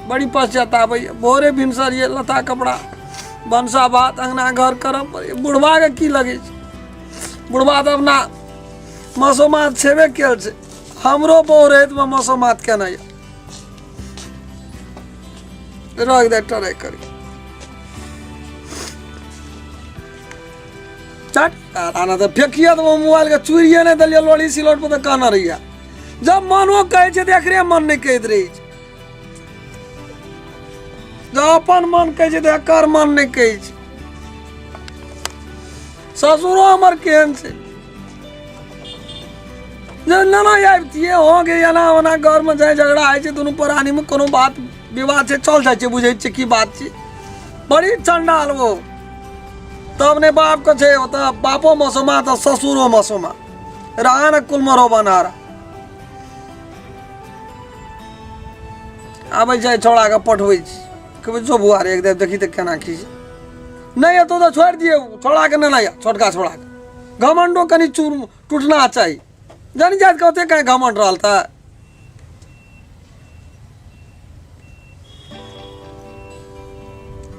बड़ी पश्चाताप होइए। भोरे भिनसर ये लत्ता कपड़ा भनसा भात अङ्गना घर करऽ पड़ैए। बुढ़बाके की लगै छै? बुढ़बा तऽ अपना मसोमात छेबे कयल छै। हमरो बहु रहैतमे मसोमात केना यऽ? रख दे, ट्राई करी चट आना तऽ फेकिए देबो मोबाइलके। चूड़िए नहि देलियै लोढ़ी सिलौट पर तऽ कहने रहियै। जब मनो कहै छै तऽ एकरे मन नहि कहैत रहै छै। जँ अपन मन कहै छै तऽ एकर मन नहि कहै छै। ससुरो हमर केहन छै जे नाना आबितियै हो गे, एना ओना घरमे जाइ झगड़ा होइ छै, दुनू प्राणीमे कोनो बात विवाद छै, चल जाइ छै, बुझै छियै की बात छै। बड़ी चंडाल वो तब ने बापके छै, ओतऽ बापो मसोमा तऽ ससुरो मसोमा रहा ने कुलमरो बनारा आबै छै, छौड़ाके पठबै छी, कहबै जो बुआ रे, एक देव देखी तऽ केना की छै। नहि एतौ तऽ छोड़ि दियौ छौड़ाके, नहि नहि छोटका छौड़ाके घमंडो कनि चूर टूटना चाही। जानि जाइत के ओते कहीं घमंड रहल तऽ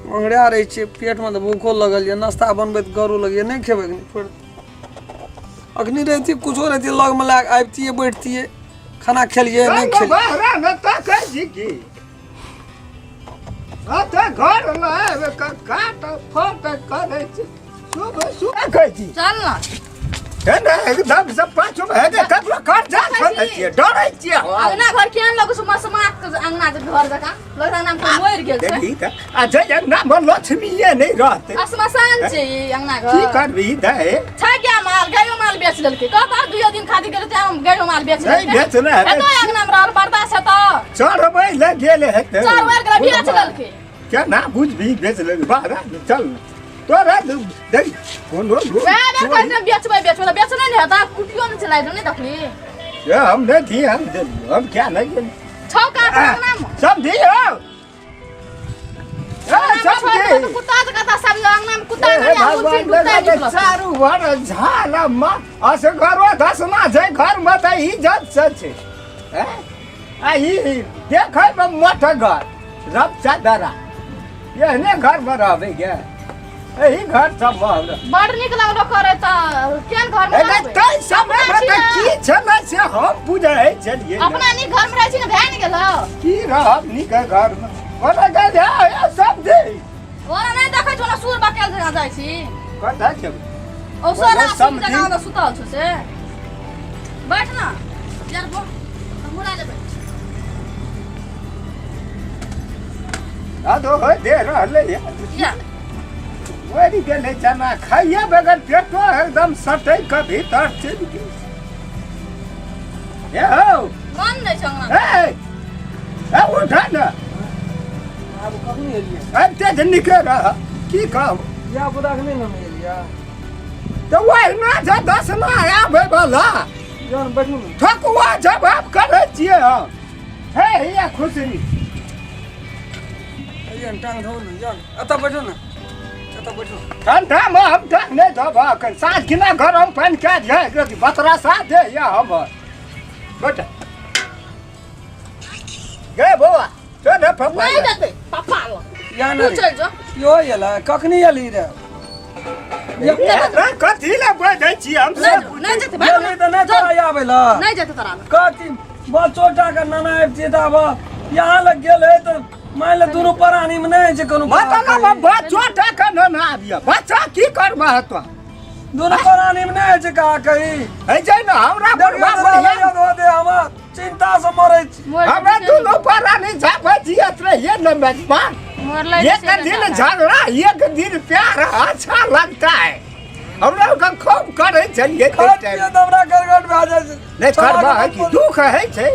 ओंघरा रहै छियै। पेटमे तऽ भूखो लगल यऽ, नाश्ता बनबैत गरो लगैए, नहि खेबै कनि छोड़ि। अखनी रहितियै, कुछो रहितियै लगमे लए कऽ आबितियै, बैठतियै, खाना खेलियै नहि खेलियै। बहरा मे तकै छी की अते घर लए काट फट करै छी, शुभ शुभ कहै छी। चल ना। हे ने एकदम से पाछू मे हेतै ककरो खर्चा छोड़ै छियै, डरै छियै हम। अंगना घर केहन लगै छै, मसमात के अंगना जे घर जकाँ लगै, अंगना मे कोइ मरि गेल छै। देखी तऽ आ जे अंगना मे लक्ष्मीए नहि रहतै, श्मशान छै ई अंगना की घर। करबी दै छै क्या माल, गायो माल बेच लेलकै कह, दुइयो दिन खातिर गेल तेँ गायो माल बेच नहि लेलकै। बेचने हेतै। एतो अंगना मे रहल बर्दाश्त हेतौ? चढ़बै लए गेल हेतै। चढ़बै गेलै, बेच लेलकै। केना बुझबी बेच लेलकै? बाहर चल तोरा देख कोनो लोग वएह बेर कहै छै बेचबै बेचबै तऽ बेचने नहि हेतै, कुटियो नहि चलाइ नहि देखली। ए, हम नहि दी, हम देलियै, हम क्या नहि गेली। छौ काठ अंगना मे समझी हो ए, समझी। कुत्ता जकाँ तऽ सब अंगना मे कुत्ता हे नहि भगवान, कुत्ता देखा तऽ चारू भर झाल मा असगरो धसना छै घरमे तऽ इज्जत से छै। हैं? आ ई देखैमे मोट घर रब चादरा एहने घरमे रहबै गे, एही घर सब हमरा बड़ नीक लगलो करे तऽ केहन घर मे एने रहबै? तै समयमे तऽ की छलै से हम बुझै छलियै ने। अपना नीक घर मे रहै छी ने, भए ने गेलौ। की रहब नीक घरमे, ओना गए सब दे ओना नहि देखै छौ, सूर बकेल जकाँ जाइ छी। कतऽ जेबै? ओ सोरा समझी। जकाँ ओना सुतल छौ से। बैठ ना यार, बो मुड़ा लेबै। आदो हो दे रहलै ये। या मरि गेलै चना खाइए बगैर, पेटो एकदम सटै कऽ भीतर चलि गेल। ए हौ। मन नहि छौ अंगना। ए ए, उठ ने। आब कखनी एलियै? एते जे निके रह की कहब। धिया पुताके नहि लेने एलियै? तऽ ओहिना जे दसमा आबै बला। जहन बैठू ने। ठकुआ जवाब करै छियै हम। हे हिया खुशरी। एलियै ने, टांग धोउ ने, जाउ ने। एतऽ बैठू ने, एतऽ बैठू। ठंडा मे हम टांग नहि धोब अखन, साँझ खिना गरम पानि कए दिअ, एक रति बतरा सा दे या हमर बेटा गे बौआ चल रे पप्पा। नहि जेतै पप्पा लग। या तू ने चलि जो। यो एलै, कखनी एली रे? ए, कथी लए बजै छी हम नहि से जो, नहि जेतै भाग। एली तऽ नहि तोरा आबै लए। नहि जेतै तोरा लग। कथी बच्चोटा के नाना आबितियै तऽ आब यहाँ लग गेल है तऽ मान ले दुनू प्राणी में नहीं छै कोनो मतलब बच्चो टाका न ना आबिय, बच्चा की करबह तो? दुनू प्राणी में नहीं छै कहा कही। है जे न हमरा बुढ़बा बुढ़िया याद हो दे, हमर चिंता से मरै छी। हमरा दुनू प्राणी झापै जियत रहिए न मेजबान। मरलै। एक दिन झगड़ा एक दिन प्यार अच्छा लगता है, हमरा ओकर खूब करै छलियै ताहि खाइत टाइम। पियैत हमरा गड़गड़ भए जाइ छै। नहि करबा है कि दुख है छै,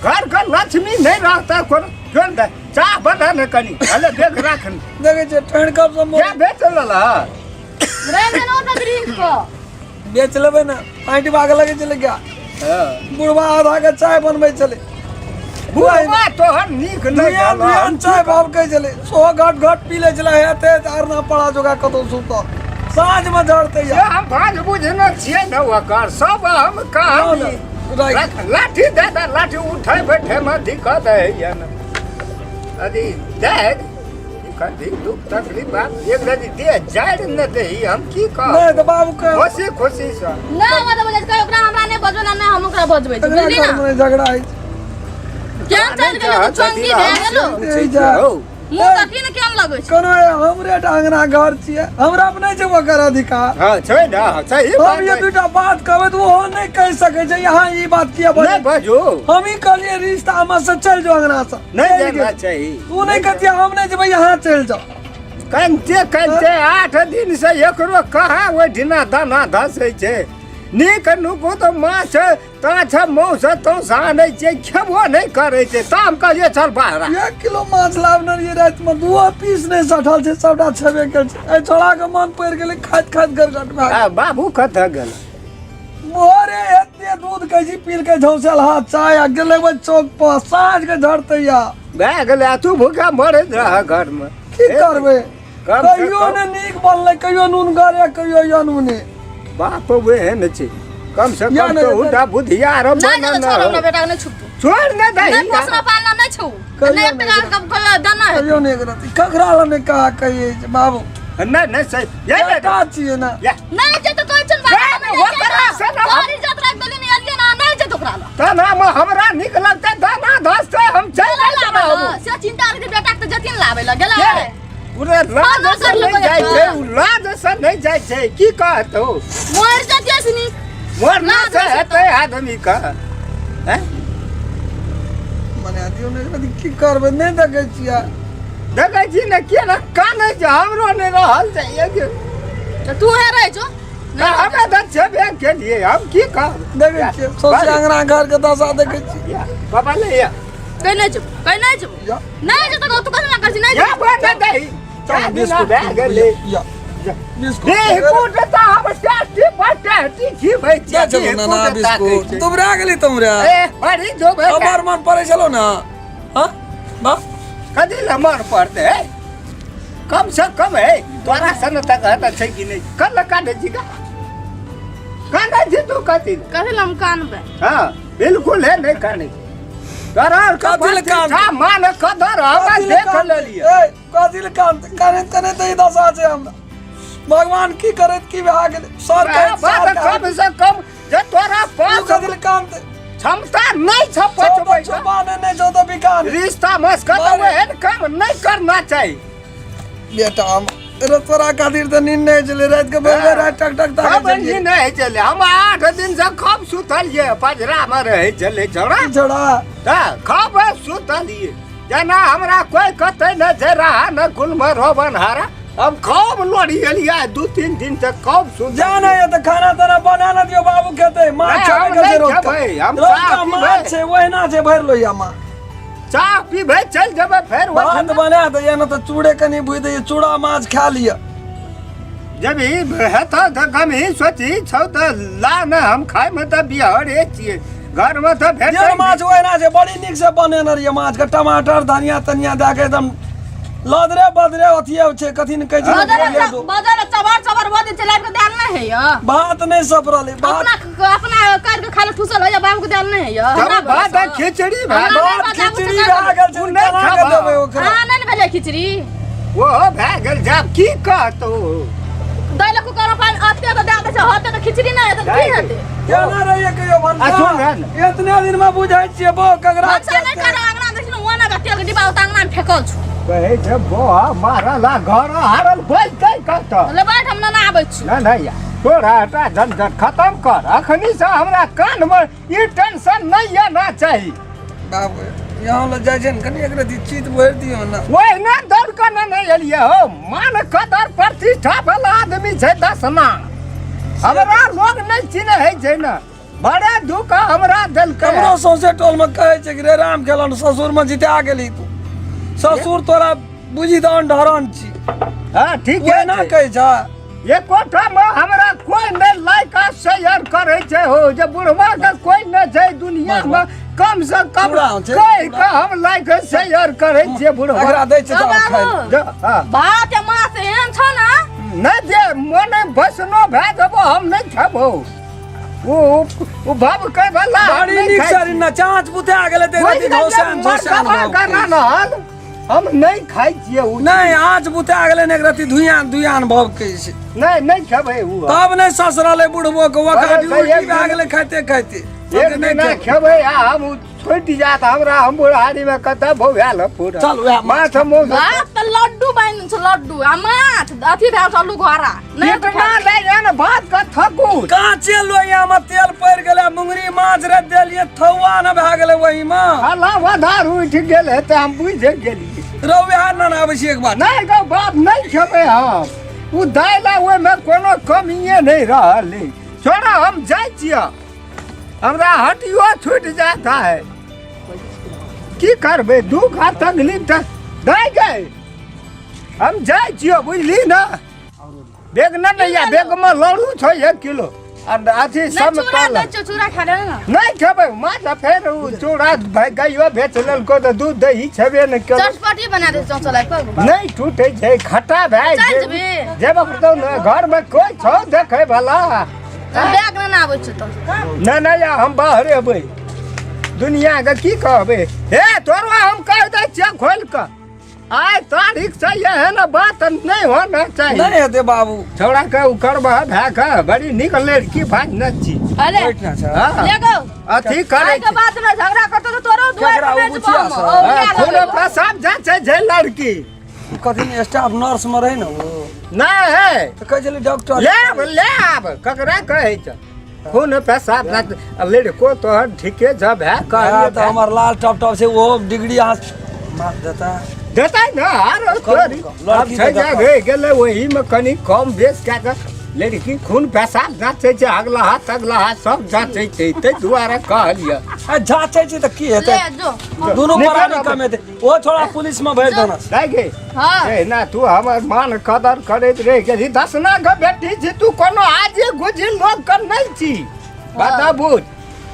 घर के लक्ष्मी नहीं रहता। कोनो जोन दे चाह बना ने कनी, अले देख राख ने। देखै छियै ठंड कब से क्या बेच लेला? रहि गेल ओतऽ ड्रिंक कऽ। बेच लेबै ने, पाँटि भागऽ लगै छलै क्या। बुढ़वा आधा के चाय बनबै छलै। बुढ़वा तोहर नीक नहि दुनिया भेल। दुनिया चाय भाव कहै छलै, सो घट घट पी लै छलै, हेतै तऽ आर ना पड़ा जोगा कतौ सुतल साँझमे झड़तै। से हम भाज बुझने छियै ने, ओकर सब हम कहानी। राखि। लाठी दे दे, लाठी उठै बैठे में दिक्कत है ने। अरे दे की करबी, दुख तकलीफ बात एक रति दे जाय ने दही, हम की नहि कहब। तऽ बाबू के खुशी खुशी से नहि हमरा तऽ बजै ओकरा, हमरा नहि बजबै ने, नहि हम ओकरा बजबै छी। एकरा बुझली ना? घरमे झगड़ा होइ छै। केहन चलि गेलै तऽ चंगी भए गेलो। ei जा। हौ। मुँह देखी ने केहन लगै छै। कोनो हमरे टा अंगना घर छियै, हमरा पर नहि छै ओकर अधिकार। हँ छै ने, हँ, सही हम बात ये है। दूटा बात कहबै तऽ ओहो नहि कहि सकै छै, यहाँ ई बात किया नहि बजै? बाजू। हम ई कहलियै रिश्ता मे से चलि जाओ अंगना से। नहि चलि जाना गेल। चाही। तू नहि कहतियै हम नहि जेबै, यहाँ चलि जाओ। कनिते कनिते 8 दिन से एकरो कहाँ ओहिठिना दाना धसै छै। नीक नुकु तऽ माछ ताछ मौस तौस आनै छै, खेबो नहि करै छै। तऽ हम कहलियै चल बाहर। 1 किलो माछ लाबने रहियै रातिमे, 2 पीस नहि सठल छै, सबटा छेबे कयल छै। एहि छोड़ाके मन पड़ि गेलै, खाइत खाइत गरगट भए गेल। आ बाबू कतऽ गेल? मोरे एते दूध कहै छी पीलकै झौसल हाथ चाय आ गेलै ओहि चौक पर, साँझ के झड़तै या भए गेलै। आ तू भूखा मरैत रह घरमे। की करबै? कम से कहियो कम ने नीक बनलै, कहियो नून गरे, कहियो अनूने। बाप ओहन छै, कम से या कम नहि तऽ उटा बुधियार नहि बनल नहि छोड़, हमरा हो। बेटा के नहि छुपतू। छोड़ ने दही। नहि पोसना पालना नहि छौ। कहियो नहि एक नहि। टका के कहियो दाना हेतौ। कहियो नहि एकरा ककरा लग नहि कहा कहियै जे बाबू। नहि नहि सही ये बेटा। बेटा छियै ने। ये नहि जे तऽ कहै छन बाबा। नहि, नहि, ओकरा से ना। तोहर इज्जत राखि देली ने, एलियै ना, नहि जे ओकरा लग। दाना में हमरा नीक लगतै, दाना धसतै हम चलि गेलै जाइत लाबै रहब। लए, से चिन्ता रहै बेटा के तऽ जतिन लाबै लए गेलै। के? उरे लाज खाना से कर नहि लेबै जाइ छै। एतऽ। उ लाज से नहि जाइ छै, की कहतौ? मरि जतियै से नीक। मरना लाज से होइ छै। हेतै आदमी के हैं? मने दियौ ने एकरा, की करबै? नहि देखै छियै? देखै छी ने केना कानै छै, हमरो नहि रहल जाइए के। तऽ तू हे रहै छौ। हमे तऽ छेबे केलियै, हम की कहब? देखै छियै सौंसे अंगना घर के दशा देखै छियै। बाबा ले या। कहि नहि जेबो, कहि नहि जेबो। या। नहि जेतौ तू कथी करै छी? नहि या जेबो। बना दही। चल बिस्कुट भए गेलै। या बिस्कुट। बिस्कुट तऽ हम टेस्टी पर टेस्टी खिबै जा छियै। चलू ना ना बिस्कुट बिस्कुट तुमरा गेली तुमरा। ए बड़ी जो भए हमर मन पड़ै छलो ना। हाँ बा कथी लए मन पड़तै है? कम से कम है तोरा सन तक हेतै छै कि नहि? कल कानै छी का कानै छी तू कथी लए? कथी लए हम कानबै? हाँ बिल्कुल है, नहि कानै छी तोरा आर के कथी लए कान? प्रतिष्ठा मान कदर हमरा देख लेलियै। ए कथी ले कान काने काने तऽ ई दशा छै हमरा। भगवान की करैत की भए गेलै सर कहैत बात सर कम कहैत से कम जे तोरा तू पास कथी ले कानते? क्षमता नहि छ पचबै के। छुपा नहि छौ तऽ बिकान रिश्ता मस्कत मारे। ओहन काम नहि करना चाही। बेटा हम रे तोरा खातिर तऽ नींद नहि छलै राति के, भरि भरि राति टक टक ताकै हम छलियै। नींद नहि छलै, हम 8 दिन से खूब सुतलियै, पजरा मे रहै छलै छौड़ा। की छौड़ा? तऽ खूब सुतलियै, जेना हमरा कोई कतै नहि छै रहा न कुल मे रोबन हारा। हम खूब लोड़ी एलियै 2-3 दिन तक खूब सुतलियै। जा नहि तऽ खाना ताना बना न दियौ, बाबू खेतै माछ। नहि, छेबे हम करै छै नहि रौतका। खेबै, हम रौतका चाह पीबै। माछ छै, ओहिना छै, भरि लोहिया माछ। चाह पीबै चलि जेबै फेर भात ओहिठिना। बना दैया ने तऽ चूड़े कनि भुजि दैया, चूड़ा माछ खा लिअ। जब ई हेतौ तऽ गमही सोची छौ तऽ ला ने, हम खायमे तऽ बिहरे छियै, घरमे तऽ भेटै जेहन माछ ओहिना छै, बड़ी नीक से बनेने रहियै माछ के, टमाटर धनिया तनिया दए के एकदम लदरे बदरे अथिये छै, कथी ने कहै छै ने, बदर बोलिए दो। बदर चबर चबर भऽ जाइ छै, लाबि कऽ देल नहि होइए। भात नहि सपरल भात। अपना अपना कर के खाली ठूसल होइए, बाबू के देल नहि होइए। हमरा तब भात आ भरोसा। खिचड़ी भए हमरा भात नहि बाबू खिचड़ी से भए गेल छै। ओ नहि केना के खेबह। देबै ओकरा? हाँ नहि ने भेलै खिचड़ी। ओहो भए गेल, जाब की कहतौ? दै लए कुकर पानि अते तऽ दए दै छै, होते तऽ खिचड़ी नहि हेतै तऽ की हेतै? केना रहियै कहियो आ सुन भनसा? ने। एतने दिन में बुझै छियै बौ ककरा। भनसा नहि कर, अंगना देखिन ओना के तेल के डिब्बा ओतऽ अंगना मे फेकल छौ। कहै छै बौआ मारल आ घर हारल बोलतै कतऽ? ले बैठ, हम नना आबै छी। नहि नहि यार, तोरा हटा झंझट खत्म कर अखनी से, हमरा कान मे ई टेंशन नहीं है ना चाही। बाबू यहाँ लग जाइ छै ने, कनि एक रति चित भरि दियौ ने। ओहिना दौड़ कऽ ने नहि एलियै हो, मान कदर प्रतिष्ठा वाला आदमी छै दसना, हमरा लोग नहि चिन्है छै ने, बड़ा दुख हमरा देलकै। हमरो सौंसे टोल में कहै छै कि रे राम खेलन, ससुर में जिता गेली तू, ससुर तोरा बुझी तऽ अनढरन छी। हाँ ठीक ओहिना है। कहै छै एकोटा मे हमरा कोई नहि लाइक आ शेयर करै छै हो, जे बुढ़वा के कोई नहि छै दुनिया मे, कम से कम पूरा छै, कहि पूरा। के हम लाइक शेयर करै छियै बुढ़वा। एकरा दै छै तऽ बाबू। खाइ ले। जे, हाँ। भात आ माछ एहन छौ ने। नहि जे मने भसनो भए जेबो हम नहि खेबो, ओ ओ भव के वाला हम बड़ी नहि नीक खाइ से छी। ना चाँच बुते गेलै तऽ बुझि रति गेलियै, झौसान झौसान मरतबा भाव केना के। रहल, हम नहि खाइ छियै ओ। नहि आँच बुता गेलै ने, एक रति धुइयान धुइयान भव के छै। नहि नहि खेबै ओ। तब नहि ससरलै बुढ़बो के, ओकरा अरे उल्टी एक भए दिन गेलै खाइते खाइते। एक नहि दिना खेबै। खेबै आ हम ओ छुटि जात हमरा हम बुढ़ारी में कतऽ भौआल पूरा चल वएह माछ मौस बाप तऽ लड्डू बनि छै लड्डू आ माछ अथी भेल छै आलू घोड़ा नहि इतना नहि ने भात के थकू काचे लोहिया में तेल पड़ि गेलै मुंगरी माछ रे देलियै थौआ न भए गेलै ओहि में हला वधार उठि गेल हेतै हम बुझि गेलियै रौ वएह न आबै छी एक बार नहि गौ बाप नहि खेबै हम ओ दालि ओहिमे कोनो कमिए नहि रहल छोड़ा हम जाइ छियै हमरा हटियो छूटि जाता है की करबै दुख आ तकलीफ तऽ दै गए हम जाइ छियो बुझली ने बैग नहि नैया बैगमे लड़ू छै एक किलो आ अथी नहि सब चूड़ा दै छियौ चूड़ा खा ले ने नहि खेबै माछ आ फेर ओ चूड़ा भाइ गाइयो बेच लेलको तऽ दूध दही छेबे नहि केलौ चटपटी बना दे चौचल आबि नहि टूटै छै खट्टा भए चल छै जेबही। जेबो करतौ ने घरमे कोइ छौ देखै वाला बैग नहि आबै छै तऽ नहि नहि हम बाहर एबै दुनियाके की कहबै हे तोरो हम कहि दै छियै खोलि कऽ आइ तारीख से एहन बात नहि होना चाही नहि हेतै बाबू छौड़ा के ओ करबह भए के बड़ी नीक लड़की भाई न छी अरे बैठना छै हाँ, ले गो अथी करै आइ के बाद में झगड़ा करतो तो तोरो दुआर केकरा पर ओ बुचिया बेचबो सब? हम। ओ छै लए खून लेबै। पेशाब जाइ छै जे लड़की कथी स्टाफ नर्स में रहै ने ओ नहि है तऽ कहै छलै डॉक्टर ले आब ले आब ककरा कहै छै खून पेशाब जाइत लड़को तोहर ठीके छ भए हँ, कहलियै तऽ हमर लाल टप टप छै ओहो डिग्री अहाँ माफ देता देतै ने आरो तोरी लड़की आब छै तऽ जे देखब। रहि गेलै ओहीमे कनि कम बेस कए कऽ लड़की खून पेशाब जाँचै छै अगला हाथ अगला हाथ सब जाँचै छै ताहि दुआरे कहलियै आ जाँचै छै तऽ की हेतै ले जो दुनू निकल प्राणी आब। कमेतै ओ छोड़ा पुलिस में भरि देना नहि गे हाँ एहिना तू हमर मान कदर करैत रहि गेलही दसना के बेटी छी तू कोनो आजे गुजी लोक के नहि छी बताबू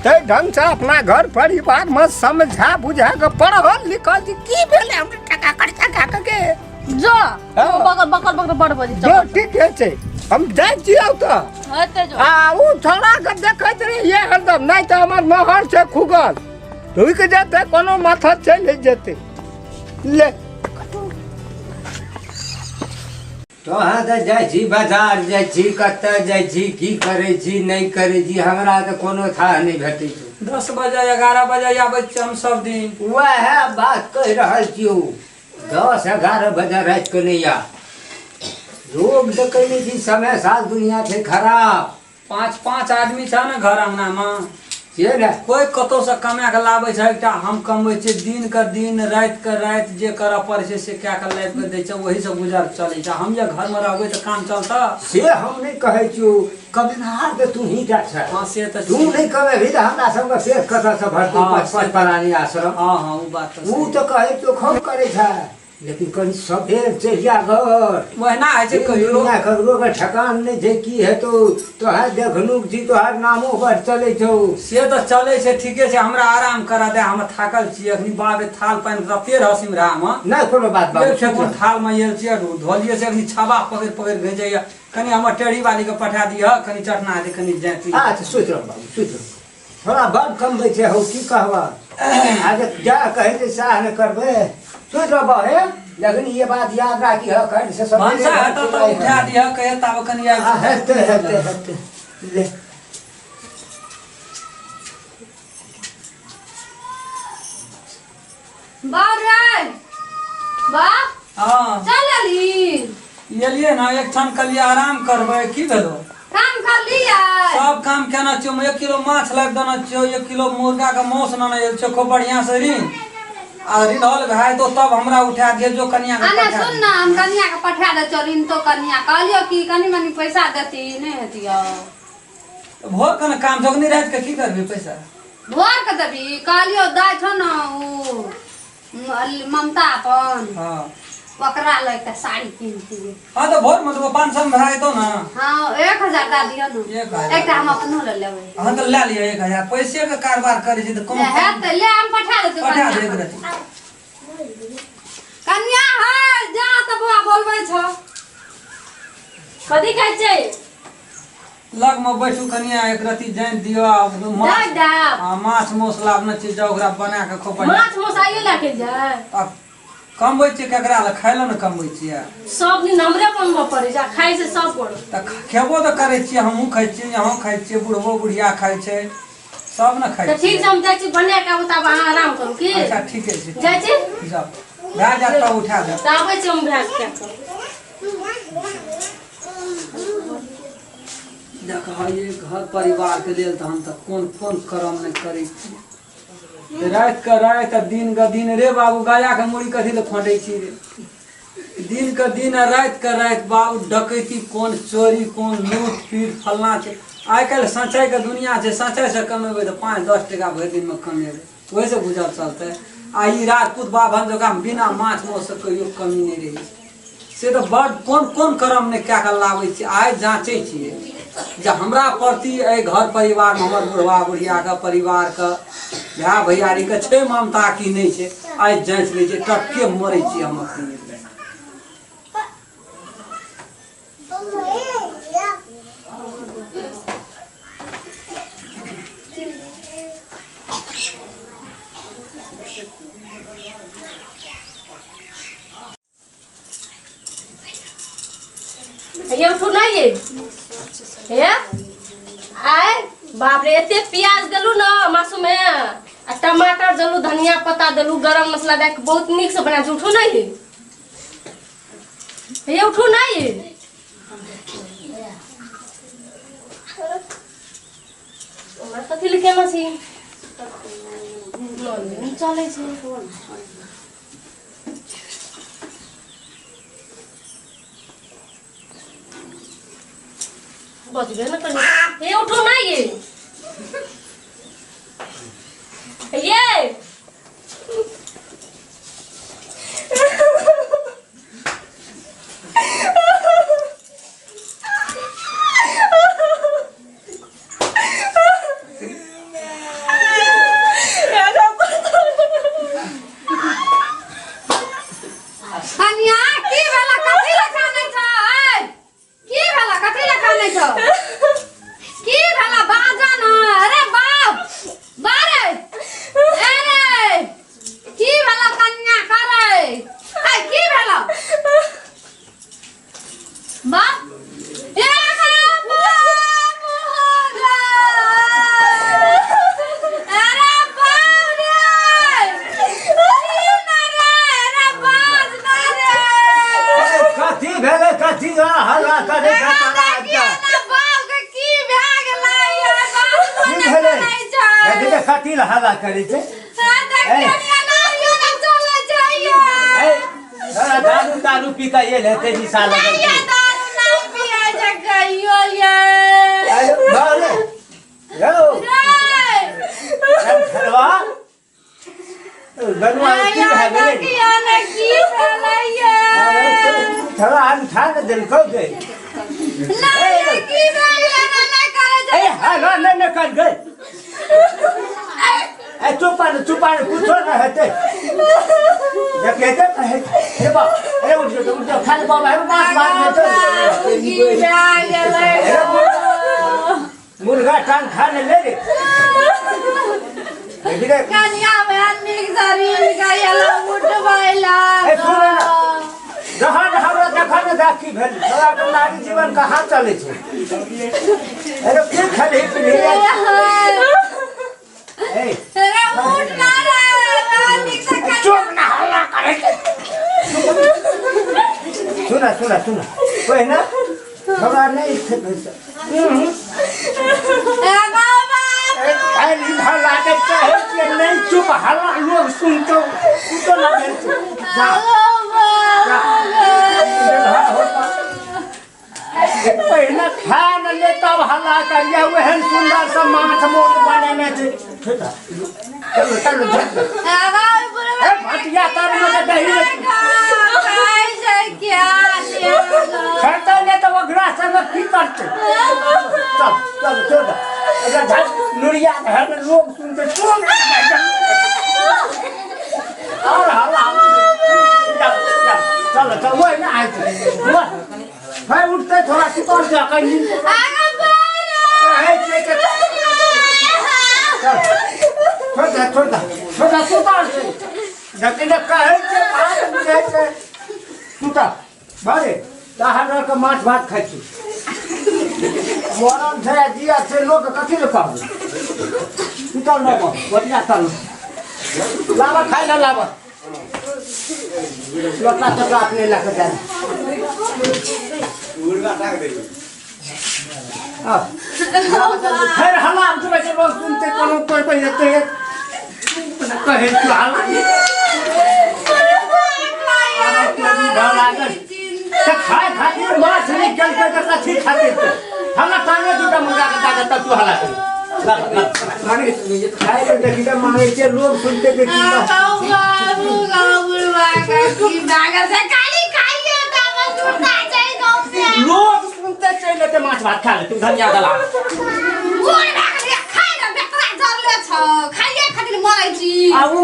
ताहि ढंगसँ अपना घर परिवारमे समझा बुझा कऽ पढ़ल लिखल छी की भेलै हमरा टका खर्चा कए कऽ के जो हाँ। बकर बकर बकर बड़ बजी जो ठीके छै हम जाइ छियौ तऽ हेतै जो आ ओ छौड़ाके देखैत रहियै हरदम नहि तऽ हमर नहर छै खुगल ढुकि जेतै कोनो माथा चलि जेतै ले तोहाँ तऽ जाइ छी बाजार जाइ छी कतऽ जाइ छी की करै छी नहि करै छी हमरा तऽ कोनो थाह नहि भेटै छै 10 बजे 11 बजे आबै छियै हम सब दिन वएह बात कहि रहल छियौ 10-11 बजे रातिके नहि आ लोग देखै नहि छी समय साल दुनिया छै खराब पाँच पाँच आदमी छ ने घर अंगना में से ने कोई कतौ से कमा के लाबै छै एकटा हम कमबै छियै दिन के दिन राति के राति जे करऽ पड़ै छै से कए के लाबि के दै छै ओही से गुजर चलै छै हम जे घर में रहबै तऽ काम चलतै से हम नहि कहै छियौ कमेनहार तऽ तू ही टा छ हँ से तऽ तू नहि कमेबही तऽ हमरा सबके पेट कतऽ से भरतै हँ, पाँच से पाँच प्राणी आश्रम हँ हँ ओ बात तऽ ओ सही। तऽ कहै छियौ खूब करै छै लेकिन कनि सबेर चलि जा घर ओहिना होइ छै कहियो दुनिया ककरो के ठकान नहि छै की हेतौ तोहर देखनुक छी तोहर नामो बड़ चलै छौ से तऽ चलै छै ठीके छै हमरा आराम करा दे हम थाकल छी अखनी बाप रे थाल पानि तते रहसिम रहा हम नहि कोनो बात बाबू एक ठेकुन थाल मे आयल छियै धोलियै से अखनी छाबा पकड़ि पकड़ि घिचैया कनि हमर टेढ़ी वाली के पठा दिअ कनि चटना हेतै कनि जाँति अच्छा सुति रह बाबू सुति रह थोड़ा बड़ कमबै छै हौ की कहबह आज जा कहै छै सएह ने करबै सुति रहबह हे लेकिन ये बात याद राखी ह काल्हि से सब भनसा हेतौ तऽ उठा दिअ कहियो ताबे कनि आबि हेतै हेतै हेतै ले बाप रे बाप हँ चल अली एलियै ने एक क्षण कहलियै आराम करबै की भेलो काम कर लियै सब काम केना छियौ 1 किलो माछ लाबि देने छियौ 1 किलो मुर्गा के मांस नेने आयल छियौ खूब बढ़िया से ऋण आ रिन्हल भए जेतौ तब हमरा उठा दिअ जो कनिया के आने पठा सुन ना हम कनिया के पठा दे चल तो कनिया कहलियो कि कनि मनि पैसा देती नहीं हेतियो दिअ। भोर के ने काम जोगनी राति के की करबी पैसा भोर के देबी कहलियो दाइ छौ ने उ ममता अपन हाँ ओकरा लए एकटा साड़ी कीनतियै हाँ तो भोर में तो 500 में भरा जेतौ ना हाँ 1000 दए दियौ ने 1000 एकटा हम अपनो लए लेबै हाँ तो ले लिअ 1000 पैसे के कारोबार करै छी तऽ कोनो हेतै ले हम पठा देतौ पठा दे कनिया एक रति कनिया है जा तऽ बौआ बोलबै छौ कथी कहै छै लग में बैठू कनिया एक रति जानि दियौ आ माछ दाइ दाब आ माछ मौस लाबने छी जाउ ओकरा बना के खूब बढ़िया माछ मौस आइयो लए के जाय आ कमबै छियै केकरा लए खाय लए ने कमबै छियै सब दिन हमरे बनबऽ पड़ै छै आ खाइ छै सब गोटे तऽ खेबो तऽ करै छियै हमहूँ खाइ छियै अहूँ खाइ छियै बुढ़बो बुढ़िया खाइ छै सब ने खाइ तऽ ठीक छै, हम जाइ छी बना के आबू, तब अहाँ आराम करू की। अच्छा ठीके छै, जाइ छी। जाउ, भए जायत तब उठा देब। तऽ आबै छी हम भए के कऽ। देखलियै घर परिवारके लेल तऽ हम तऽ कोन कोन कर्म नहि करै छी। राति के राति आ दिन के दिन रे बाबू, गाया के मुड़ी कथी लए खोंटै छी रे? दिन के दिन आ राति के राति बाबू, डकैती कोन, चोरी कोन, लूट पीट फल्लाँ छै। आइ काल्हि सचाइके दुनिया छै, सचाइसँ कमेबै तऽ 5-10 टाका भरि दिनमे कमेबै, ओहिसँ गुजर चलतै। आ ई राजपूत बाभन जकाँ बिना माछ मांससँ कहियो कमी नहि रहै छै। से तऽ बड़ कोन कोन कर्म नहि कए कऽ लाबै छियै। आइ जाँचै छियै जे हमरा प्रति एहि घर परिवारमे हमर बुढ़वा बुढ़ियाके परिवारके भाय भैयारीके छै ममता कि नहि छै, आइ जाँचि लै छियै। टटके मरै छियै हम अखनी। ये उठू नहीं ये हे आय बाप रे, एते प्याज देलू न मासू में आ टमाटर देलू, धनिया पत्ता देलू, गरम मसाला दए के बहुत नीक से बना। उठू नहीं ये, उठू नहीं। हमरा कथी ले केना छी, चलै छै। बजबे न करी। हे उठू ना ये, ये कनिया, की भेला? कथी लए कानै छ? ऐ की भेला? कथी लए कानै छ? की भेला? बाजा न। अरे बाप बारे, अरे की भेला कन्या करे? ऐ की भेला बाप? ए बाप हो गे। अरे बाप रे, की ना रे, अरे बाज ना रे। कथी भेलै? कथी हल्ला करै छै तोरा? देखिए ना बाप के की भए गेलै ये, बाप की नहि भेलै? करै छै। देखी तऽ कथी लए हल्ला करै छै? हाँ, देखिए ना, नारियो ना चलै छै ये। ए, तोरा दारू तारू पी कऽ एल हेतै, निशा लगल नहीं ये छै। दारू नहीं पिए छै कहियो ये। अरे, बारे, यौ, रे खरवा, बनुआ की भए गेलै? देखिए ना की भेलै ये। थोड़ा उठा ने देलकौ गे। नहीं ये की भेलै ना, नहीं करै छै। ए, हल्ला नहि ने कर गे। ए, चुप आ, चुप आ, कुछो नहि हेतै। देखेते तऽ हे हे बाप, अरे उठ जाओ, उठ जाओ, खाली बाबा, हे माछ भात नहि छै। की भए गेलै? मुर्गा टांग खा ने ले रे। देखी रे। कनिया बहन नीक शरीर गयल उठबैला। ए, सुन ना। जहन हमरा देखऽ ने, देख की भेल तोरा के? नारी जीवन कहाँ चलै छै? अरे की खेलही पीलही? ए, अरे उठ ना रे, नीक से कनिया। चुप ना, हल्ला करै छै। सुन सुन सुन, पहिने हमरा नहि ए बाबा। खाली हल्ला के चाहे छियै नहि, चुप, हल्ला लोग सुनतौ, कुछो ना भेल छै। जा जा। पहिने खा न ले तब हल्ला करिया। ओहन सुन्दर से माछ मोट बनेने छै। चलो चलो चलो। ए भटिया तर में के दही खेतै नहि तऽ ओकरा संगे की करतै? चल चल, छोड़ दे एकरा। झट नुरिया घर में लोग सुनते, सुन और हल्ला। चल चल चल चल, ओहि ने आइ भाई उठते, थोड़ा सुतर जा कहीं कहै छियै के। चल, छोड़ दे, छोड़ दे, छोड़ दे, सुतर छै। जखन कहै छै बात बुझै छै, सुतर बारे बाहर रह कऽ माछ भात खाइ छी। मरल छै आ जिया छै, लोक कथी लए कहबै? सुतल रहब गोटिया तल लाबऽ खाइ लए लाबऽ लोटा तोटा अपने लए कऽ जाय फेर हल्ला उठबै छै लोक सुनते कोनो कोइ कोइ हेतै कहै छी हल्ला तऽ खाय खातिर माछ नहि केलकै तऽ कथी खातिर हमरा टांगे दूटा मुर्गा के ताकत तब तू हल्ला कर खाय लए देखी तऽ मांगै छै लोग सुनते के की लोग सुनते चलि एतै माछ भात खा लेतै धनिया दला आ उ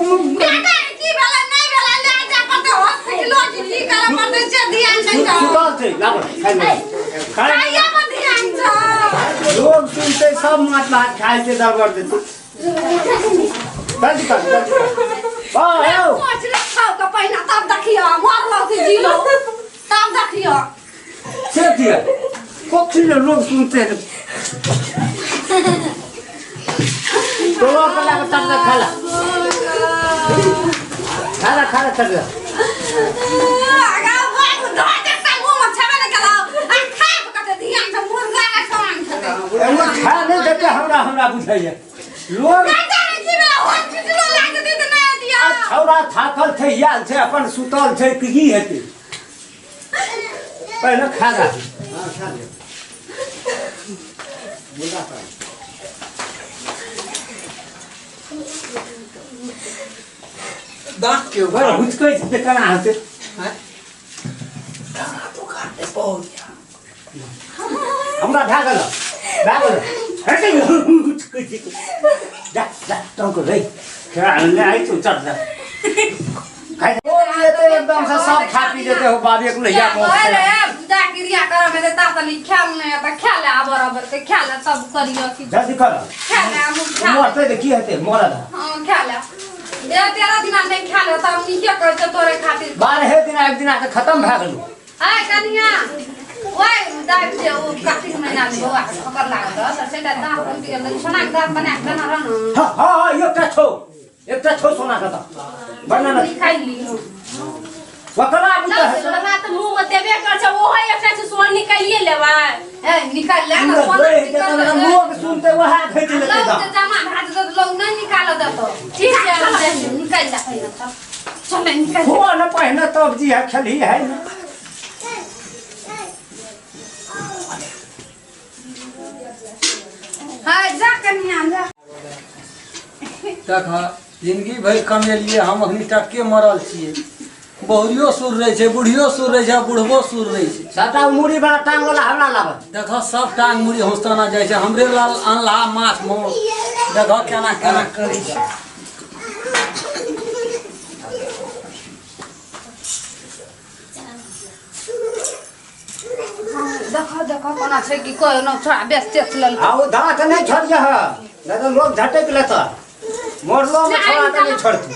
सुतल छै लाबऽ खाय ले खाय लोग सुनते सब माछ भात खाय छै दरबर देतै जल्दी कर जल्दी कर वाह यौ तब देखियो मरलो कि जीलो तब देखियो से दिया कथी ले लोग सुनते हैं तोलो के लागे तब तक खाला खाला खाला तब आगा बाबू धो देता मुंह में छेबे नहीं कला आ खा के ध्यान से मुर्गा के समान खेते एगो खा नहीं देते हमरा हमरा बुझाइए लोग नहीं जाने की बेला हॉस्पिटलो लाग देते त नहीं दिया छौड़ा थाकल छै आयल छै अपन सुतल छै कि की हेतै पहिले खा ला दाँत के बड़ हुचकै छै तऽ केना हेतै हमरा भए गेल भए गेल हेतै हुचकै छै जा जा टंक रे खेला ले आइ तू चल जा खाइ जेतै एकदम से सब खा पी जेतै हो बाबे के लैया ओए रे पूजा क्रिया करऽ में देता तनी ख्याल नहीं त ख्याल आबर आबर के ख्याल सब करियो कि जल्दी कर ख्याल हम ख्याल मरतै तऽ की हेतै मरल हां ख्याल ए तेरा दिना नहीं ख्याल त हम नीके कहै छै तोरे खातिर बारहे दिना एक दिना के खत्म भए गेलौ आय कनिया ओए दाइ जे ओ कार्तिक महीना में बौआ के ठोकर लागल रह तऽ सेटा दाँत टूटि गेल रहै सोना के दाँत बना के देना रह न हँ हँ हँ एकटा छौ एकटा छौ सोना के दाँत बना न निकालि लियौ ओकरा बुझै है सोना तऽ मुँह में देबे कर छै ओहो एकटा छै सोना निकालिए लेबै ए निकालि ले न सोना निकालि ले लोग सुनते वएह घटि लेतै लौंग दाँत जे जमा भए जेतौ तऽ लौंग नहि निकालऽ देतौ ठीक छै हम दे देब। निकालि ले पहिने तब चल निकालि हो न पहिने तब जी है खेलही है न हाय जा कनिया जा देख जिंदगी भरि कमेलियै हम अखनी टटके मरल छियै बहुरियो सुर रहै छै बुढ़ियो सुर रहै छै आ बुढ़बो सुर रहै छै सबटा मुड़ी वाला टांग वाला हमरा लाबत देख सब टांग मुड़ी होस्ताना जाइ छै हमरे लाल अनलहा माछ मांस देख केना केना करै छै देखो देखो कोना छै कि कोई न छोड़ा बेच तेच लेल आ ओ दाँत नहि छोड़िए ह नहि तऽ लोग झटकि लेत मरलो में छोड़ा तऽ नहि छोड़तै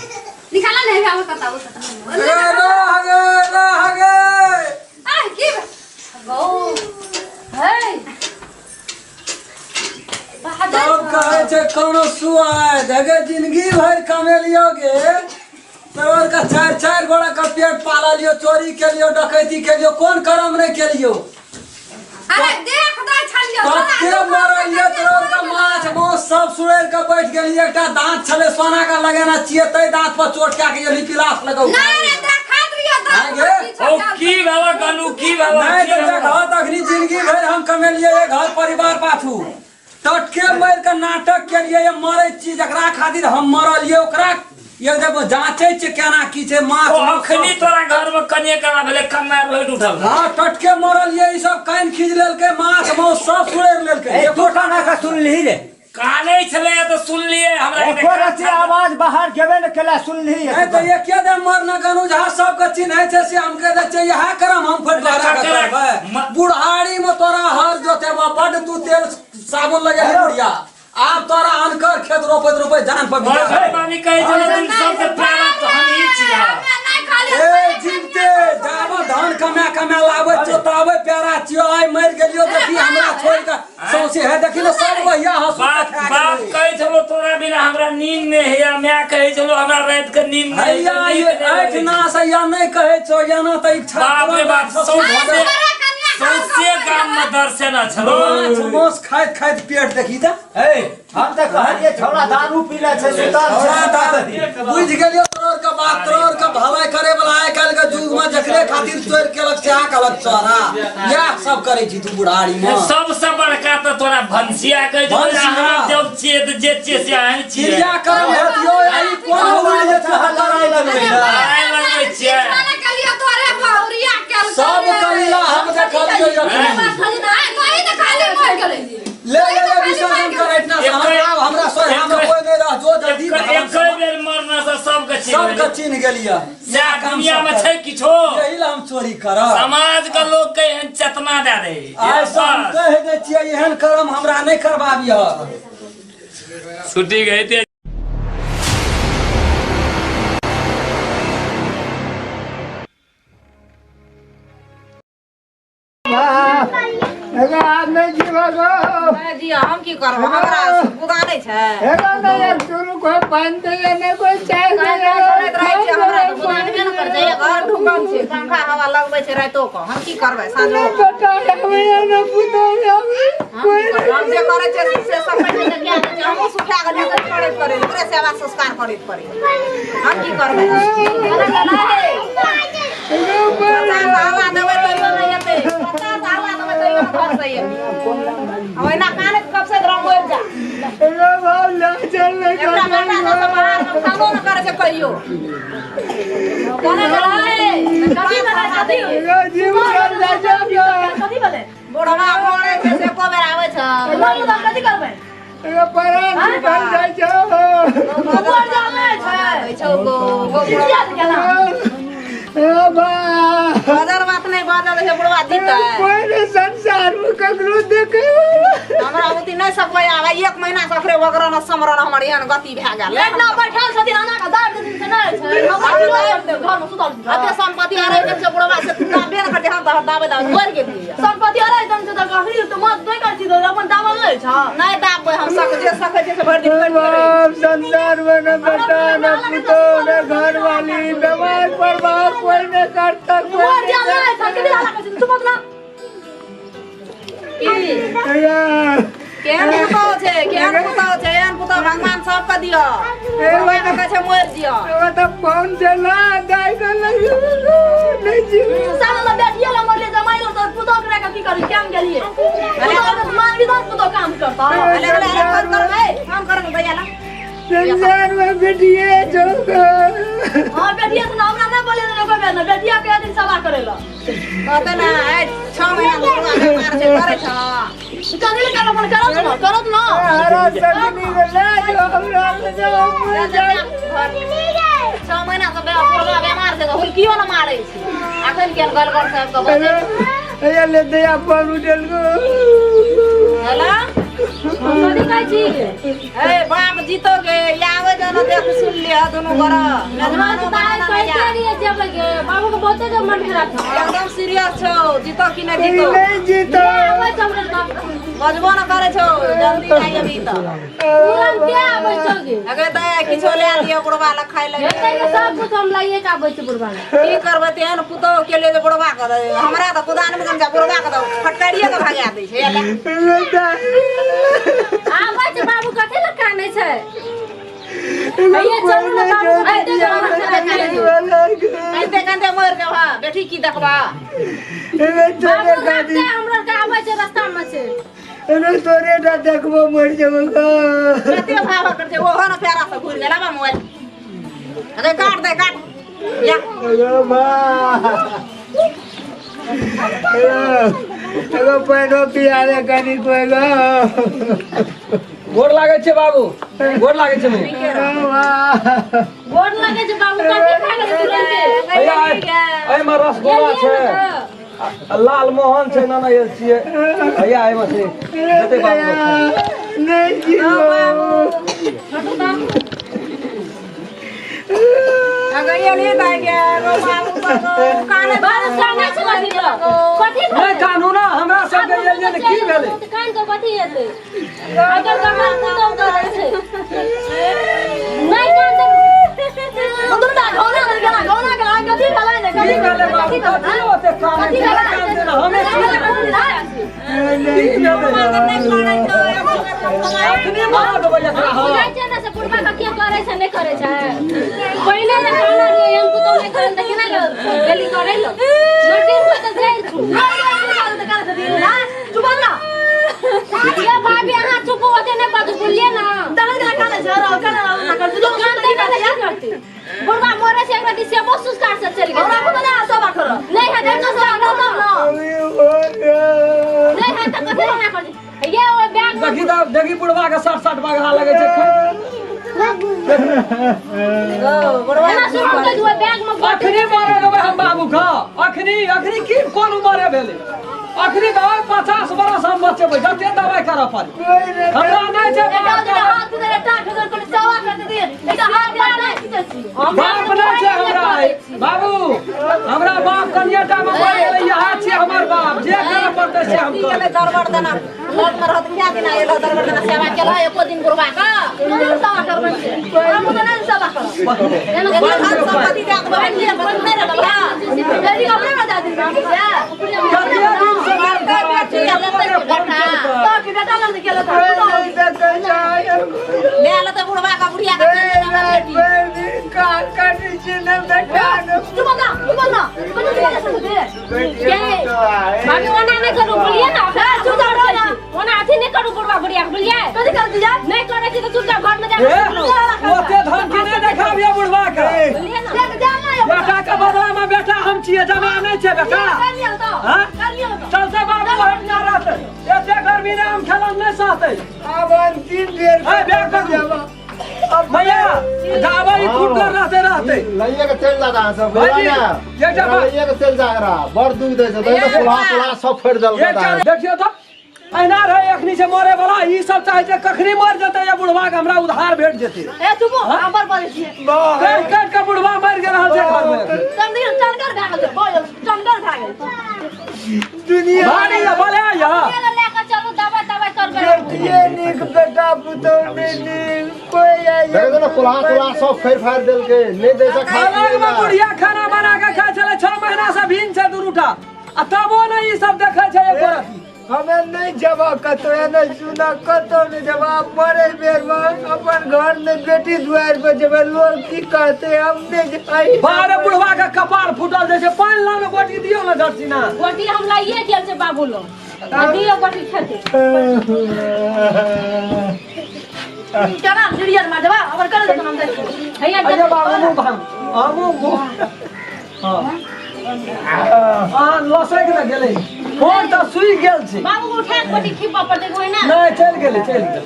निकाला नहीं आवे कता ओ कता रे रह गे रह गे आ की गो हे तब कहै छै कोनो सुआद अगे जिंदगी भरि कमेलियो गे तोहर का चारि चारि गोड़ा का पेट पाललियो चोरी केलियो डकैती केलियो कोन करम नहि केलियो अरे देख दै छलियो कते मरलियो तोहर का माछ मांस सब सुड़ैर के बैठ गेलियो एकटा दांत छले सोना का लगेना छियै तै दांत पर चोट कए के गेली पिलास लगौ नहीं रे देखा दियो आँय गे? ओ की भेल कनू की भेल नहि तऽ देखह तखनी जिंदगी भरि हम कमेलियै घर परिवार पाछू टटके मारि के नाटक केलियै ये मरै छी जकरा खातिर हम मरलियै ओकरा ये देखो जांचै छै केना की छै माछ ओ अखनी तोरा घर में कनिए कना भेलै कन्ना रोहित उठल हाँ टटके मरलियै ई सब कान खींच लेलकै माछ मांस सब सुड़ैर लेलकै ए तू काना का सुनलिही रे कानै छलै तऽ सुनलियै हमरा एको रति आवाज बाहर गेबे ने केला सुनलिही नहीं तो ये के दे मरना गनु झा सबके चिन्है छै से हम कह दै छियै इएह करम हम फेर दोहरा के करबै बुढ़ारी में तोरा हर जोतेबा बड तू तेल साबुन लगे बुढ़िया आब तोरा अनकर खेत रोपैत रोपैत जान पर बिता घर मामी कहै छलै तुम सबसे प्यारा तो हम ही छियै ए जीवते जाबो धान कमा कमा लाबै छियो ताबै प्यारा छियो आइ मरि गेलियो देखी हमरा छोड़ के सौंसे है देखी ने सब भैया हंसू बाप बाप कहै छलो तोरा बिना हमरा नींद नहि होइया। माय कहै छलो हमरा राति के नींद नहि हैया होइया, ये नींद नहि आठि लगै ना से या नहि कहै छौ या ना तऽ इच्छा बाप रे बाप, सौंसे कनिया सौंसे गाम में दर्शन छलो। माछ मांस खाइत खाइत पेट देखी तऽ। ए हम तऽ कहलियै छौड़ा दारू पी ले छै सुतल छौड़ा छै। दारू बुझि गेलियौ तोहर के बात, तोहर के भलाई करे वाला आइ काल्हि के युग में जकरे खातिर चोरि केलक सएह कहलक चोरा। इएह सब करै छी तू बुढ़ारी में। सबसे बड़का तऽ तोरा भनसिया कहै छौ, भनसिया। अहाँ जब छियै तऽ जे छियै से अहीं छियै। क्रिया कर्म हेतियौ, ई कोन उड़ि जेतै लड़ाई लगबै छै। लड़ाई लगबै छियै। सब कलीला हम देखलियौ अखनी। ले ले ले विसर्जन कर एहिठिना से। हमरा आब हमरा सोझा मे कोइ नहि रह, जो जल्दी एक बेर मरना से सबके चिन्ह सबके चिन्ह गेलियै। सएह दुनिया में छै किछो। यही ला हम चोरी करब। समाज के लोग के एहन चेतना दए दे। आइ से हम कहि दै छियै एहन कर्म हमरा नहि करबाबिह। छुट्टी गई थे। जी हम की करब, हमरा गुदा नहि छै। करैत रहै छियै, हमरा तऽ गुदा नहि ने करै छै। घर ढुकल छै, पंखा हवा लगबै छै रातिो कऽ। हम की करबै साँझो? हम जे करै छियै से सब पहिने तऽ कए दै छियै। हमहूँ सुखा गेलियै करैत करैत, ओकरे सेवा संस्कार करैत करैत। हम की करबै? 50 हवा देबै तैयो नहि हेतै, 50 हवा देबै तैयो घर से एतै। ओहिना कानैत कपसैत रह, मरि जा। एकटा बेटा सब बाहर मे खानो नहि करै छै कहियो। कोना गेलै? कथी भेलै? कथी कथी भेलै? बुढ़वा मरै छै से एको बेर आबै छै? कथी करबै? ऊपर जाल नहि छै। छौ गो गो। बजल बात नहि बाजल छै, बुढ़वा जीतै। संसार में ककरो देखे हमरा उती नहि सकबै आब। एक महीना से ओकरे वगरन समरन हमर एहन गति भए गेल। एकना बैठल छथिन, अना के दाबि देथिन से नहि छै। हमरा घर मे सुतल छथिन। अते सम्पत्ति आ रहे छै बुढ़वा से दाबे ने करते। हम तऽ दाबे दाबे मरि गेलियै। सम्पत्ति अरे एकदम से तऽ कखनी तऽ मत नहि करै छी, अपन दाबल नहि छ। नहि दाबबै हम। सक जे सकै छै से भरि दिन करिते रहै। संसार में न बेटा न पुतोह न घर वाली, बीमार परवाह कोई न करता। मर जा नहि छै। कथी हल्ला करै छी? चुप ना। की केहन पुतोह छै, केहन पुतोह छै? एहन पुतोह भगवान सबके दिअ। कहै छै मरि दिअ। तो फोन चला दाई के लगी नहीं जी। साला ला बेटिया ला मरले, जमाई ला तो पुतोह के की करी? केम गेलिए? पुतोह के मांगी तो पुतोह काम करता। अले अले अले, फोन करबै, फोन करबै भैया ला। संसार में बेटिए जो। हां, बेटिया से हमरा नहि बोले ने कोई बेर ने। बेटिया के दिन सभा करे ला। कहते ने आइ 6 महीना बुढ़वा बेमार छै, करै छ। कथी ले करब? अपन करत न, करत न। हरा सगनी में ले जो हमरा ले जो मर जाए। 6 महीना से बुढ़वा बेमार छै, हुलकियो ने मारै छै। अखन केहन गलगल सबके बजै छै। अरे ले दया फोन उठल को। हेलो। कथी कहै छी? ए बाप जीतो गे, आबै जो ने देख सुन लिह दुनू गोरा मेजबानो हमरा तऽ बनाना कहते नहि आ। रहियै जेबै गे, बाबू के बहुते के मन खराब छौ। एकदम सीरियस छौ, जीतो कि नहि जीतो? नहीं जीतो। आबै छौ हमरा तऽ। बजबो न करै छौ, जल्दी जाइ अभी तऽ। तुरंत के आबै छौ गे? अगे तऽ किछो लए लिअ बुढ़वा लए खाइ लए। हेतै के सब कुछ हम लाइए के आबै छी बुढ़वा लए। की करबै तेहन पुतोह के लिए जे बुढ़वा के दे। हमरा तऽ कुदान में जा बुढ़वा के तऽ फटकारिए के भगा दै छै। एले। आबै छै बाबू, कथी लए कानै छै? हैया चलू ने बाबू, कते कांदे कांदे मरि जेबह बेटी, की देखबा? बाबू रास्ते हमरा के आबै छै, रास्ता मे छै। तोरे टा देखबो, मर जेबो। कते भाव कर छै, ओहो ने प्यारा से घुरि गेल। आबा मोबाइल, अरे काट दे, काट या। अरे एगो पानिओ पिया दे कनी कोइ गो। गोर लागै छै बाबू, गोर लागै छै। गोर लगै छै बाबू, कथी खा गेलै तुरन्ते? भैया, एहिमे रसगुल्ला छै आ लाल मोहन छै। नाना आयल छियै भैया, एहिमे छै जते बाबू के खाइ। नहीं जीवो। अगर ये नहीं दाइ गे गो बाबू गो काने। बाबू कानै छै कथी लए? कथी? नहि कानू ना, हमरा सबके एलियै ने, की भेलै? कान के कथी हेतै? आइ काल्हि तऽ हमरा पुतहु करै छै। की भेलै बाबू? कथी ओते कानै छै? कानते ना हमे की भेलै? अखने मार देबै एकरा। हँ, बुझाइ छै ने से बुढ़बा के के करै छै, नहि करै छै। पहिले जे खाना रहे हम पुतोह नहि करै तऽ केना गेली करै लो नोटिस में तऽ जाइ छु। चुप ना। ये भाभी, अहाँ चुप, ओते नहि बाजू, बोलिए ना। कानते ना तऽ की करती? बुढ़बा मरे छै, एकरा दिस सेबो सुस्कार से चलि गेल। हमरा को ना सेवा कर। नहि है तऽ सेवा करब ना। नहि है तऽ कथी ना करती ये ओ बैग में? देखी तऽ, देखी बुढ़वा के साठ साठ बगहा लगै छै। एना शुरू कर दियो बैग में गोटी। अखनी मारे देबै हम बाबू के, अखनी। अखनी की कोन उमरे भेलै? अखनी दवाइ 50 बरस हम बचेबै, जते दवाइ करऽ पड़े। हमरा नहि छै बाप के। बाप नहि छै हमरा बाबू, हमरा बाप कनिएटा मे मरि गेलै। इएह छियै हमर बाप, जे करऽ पड़तै से हम करबै। दरबर देना लग में रहत, क्या दिन आयल दरबर देना सेवा केला एको दिन बुढ़वा का सेवा करबै छै? हम तऽ नहि सेवा करब। संपत्ति दए देबै, नहीं रहबै, अपने में दए दिन। कते दिन से मोन खराब छै, एको फोन केलकै। बेटा लग गेल ले लेतै बुढ़वा का, बुढ़िया का। चुप ना, चुप ना। भाभी, ओना नहि करू, बोलिए ना। चुप ओना अथी नहि करू बुढ़वा बुढ़िया के, बोलिए। कथी कर दिया? नहि करै छी तऽ चुपचाप घर में जा ए, कऽ ओते धमकी नहि देखाबियै बुढ़वा के। बोलिए ना। देख जा ना। बेटा के बदला में बेटा हम छियै, जमा नहि छै बेटा। कर लियो तो। हाँ? कर लियो तो। चलते बाबू, हट ना रहते, एते गर्मी ने हम खेलन नहि सहते। आब अंतिम बेर। ए, बैग पकड़ू भैया, जाबै ई फुटकर रहते रहते। लइए के चलि जा अहाँ सब। भाईजी, बौआ ने, एकटा बात- लइए के चलि जा एकरा, बड़ दुख दै छै। देखियौ तऽ कोल्हा कोल्हा सब फाड़ि देलकै। एकटा देखियौ तऽ, अहिना रहै अखनी से मरे वाला। ई सब चाहे छै कखनी मर जेतै या बुढ़वा के हमरा उधार भेट जेतै। ए चुप, हम बड़ बजै छियै। काटि काटि के बुढ़वा मरि गेल रहल छै घर में। तब देखियौ चनगर भए गेल छै, बोल चनगर भए गेल। दुनिया भारी या भले या लए कऽ चलू, दबाइ तबाइ करबै। बेटिए नीक, बेटा पुतहु नहि नीक कोइ। आइ देखियौ ने, कोल्हा कोल्हा सब फाड़ि फाड़ि देलकै, नहि दै छै खाय अलग पियै में लए। बुढ़िया खाना बना के खाइ छलै, 6 महीना से भीन छै दुनूटा, आ तबो ने ई सब देखै छै एको रत्ती। हमे नहि जेबऽ कतौ, एने सुनऽ, कतौ नहि जेबऽ। आब मरे बेरमे अपन घर मे बेटी दुआरि पर जेबै, लोग की कहतै? हम नहि जेबै। बारे, बुढ़वा के कपार फूटल जाइ छै। पानि लाउ ने, गोटी दियौ ने झटसिना। गोटी हम लाइए गेल छै बाबू लग, आ दियौ गोटी खेतै। केना सीरियल मार देबा अगर करे तऽ हम देखबै। हैया। अरे बाबू, मुँह भांग, हमहूँ मुँह। हँ अहाँ लसकि ने गेलै, फोन तऽ सुइ गेल छै। बाबू के उठा के गोटी खिबऽ पड़तै ओहिना। नहि, चलि गेलै, चलि गेलै।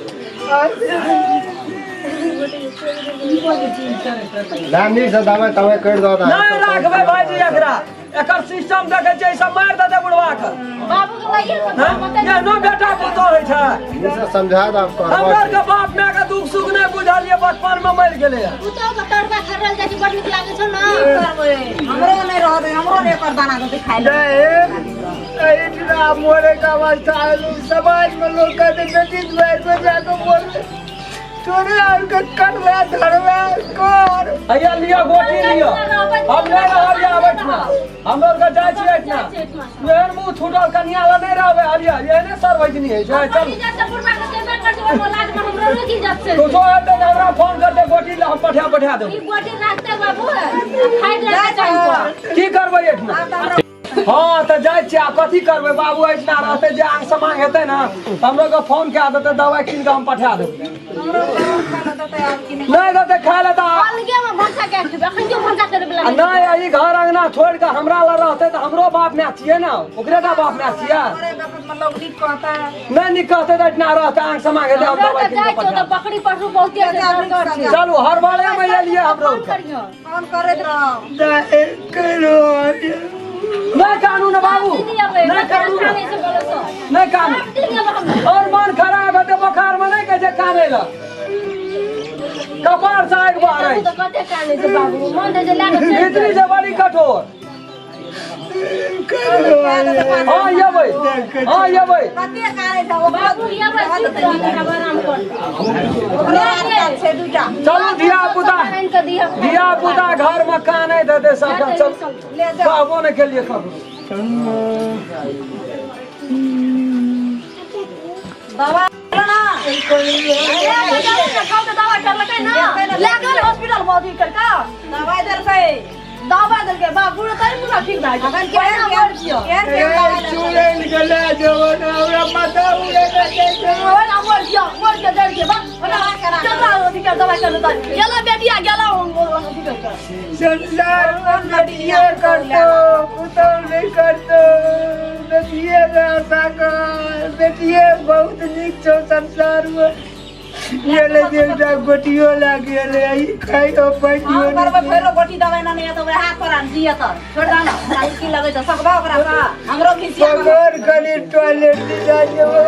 ना, नीक से दवाइ तवाइ करि दऽ। नहि राखबै भाईजी एकरा, एकर सिस्टम देखै छियै, ई सब मारि देतै बुढ़वा के। बाबू के लाइए के हँ? एहनो बेटा पुतोह होइ छै? नीक से समझा दऽ हमर कहबऽ। के बाप माय के दुख सुख नहि बुझलियै, बचपन में मरि गेलै। पुतोह के तड़का खरल जाइ छै, बड़ नीक लागै छौ ने। करबै हमरो नहि रहतै, हमरो नहि एकर दाना देतै खाइ लए। एहिठिना मरे के अवस्था आयल, समाज में लोग कहते बेटी दुआरि पर जाके मरले, तोरे आर के करबे धरबे कर। हैया लिअ, गोटी लिअ। हम नहि रहब यहाँ बैठना, हम आर के जाइ छियै एहिठिना। एहन मुँह छूटल कनिया लए नहि रहबै। हलिया, एहने सरवजनी होइ छै? चलू। इज्जत से बुढ़बा के देबे करतै, ओहि औलाद में हमरो नहि इज्जत छै। कुछो हेतै तऽ हमरा फोन करतै, गोटी हम पठा पठा देबै। ई गोटी राखते बाबू, खाइत रहतै टाइम पर। की करबै एहिठिना? हँ तऽ जाइ छियै, आब कथी करबै बाबू? एहिठिना रहतै जे आंग समांग हेतै ने तऽ हमरो के फोन कए देतै, दवाइ कीन कऽ हम पठा देबै। नहि देतै खाय लए तऽ अलगे में भनसा कए खेबै, अखन क्यों भनसा करे बला? आ नहि, ई घर अंगना छोड़ि कऽ हमरा लग रहतै तऽ हमरो बाप माय छियै ने, ओकरे टा बाप माय छियै? लोग नीक कहता। नहि नीक कहतै तऽ एहिठिना रहतै, आंग समांग हेतै हम हमरा दवाइ तऽ कीन जाइ कऽ छियौ पठा तऽ बकरी पशु बहुते छै, डर छै। चलू, हड़बड़े मे एलियै हमरो। फोन करियौ। फोन करैत रहब। करो। नहि कानू ने बाबू, नहि कानू ने, नहि कानू। और मन खराब हेतै बोखार मे, नहि कहै छै कानै लए, कपार से आगि बहरै। तऽ कते कानै छै बाबू, मन तऽ जे लए कऽ चलि भीतरी से बड़ी कठोर। हाँ एबै, हाँ एबै। कते कानै छै ओकरो। बाबू एबै, सुति रहतै, आब आराम करतै। ओकरो आदत छै दूटा। चलू धिया पुता। आनि कऽ दियौ। दिह। धिया पुता घर में कानै दे दे सबटा, चल। कहबो नहि केलियै ककरो। दवा ना दवा करलकै ना, ले गेल हॉस्पिटल मौजी करका दवाई देलकै, दवा देलकै। बाबू तै पूरा ठीक भए गेल। अखन केहन मर जियो। केहन केहन दवाई देलकै? चुड़ैल के ले जेबो ने, हमरा माथा उड़े ने दै छै। ओना मर जियो, मर जियो, डर के बा। ओना चल अथी कर, दवाई कर देता। गेला बेटिया, गेला अथी कर कर। संसार में बेटिए करतो, पुतहु नहि करतो। बेटिए के आशा कर, बेटिए बहुत नीक छौ संसार में। गेलै जे एकटा गोटियो लागि गेलै, ई खाइयो पानियो। हम करबै फेरो गोटी दवाई ना, नहि तऽ ओकरा हाथ पर आन जियत, छोड़ दा ना। हमरा ई की लगै छै? सकबा ओकरा सँ? हमरो खिसिया। पकड़ कनि टॉयलेट जा जेबै।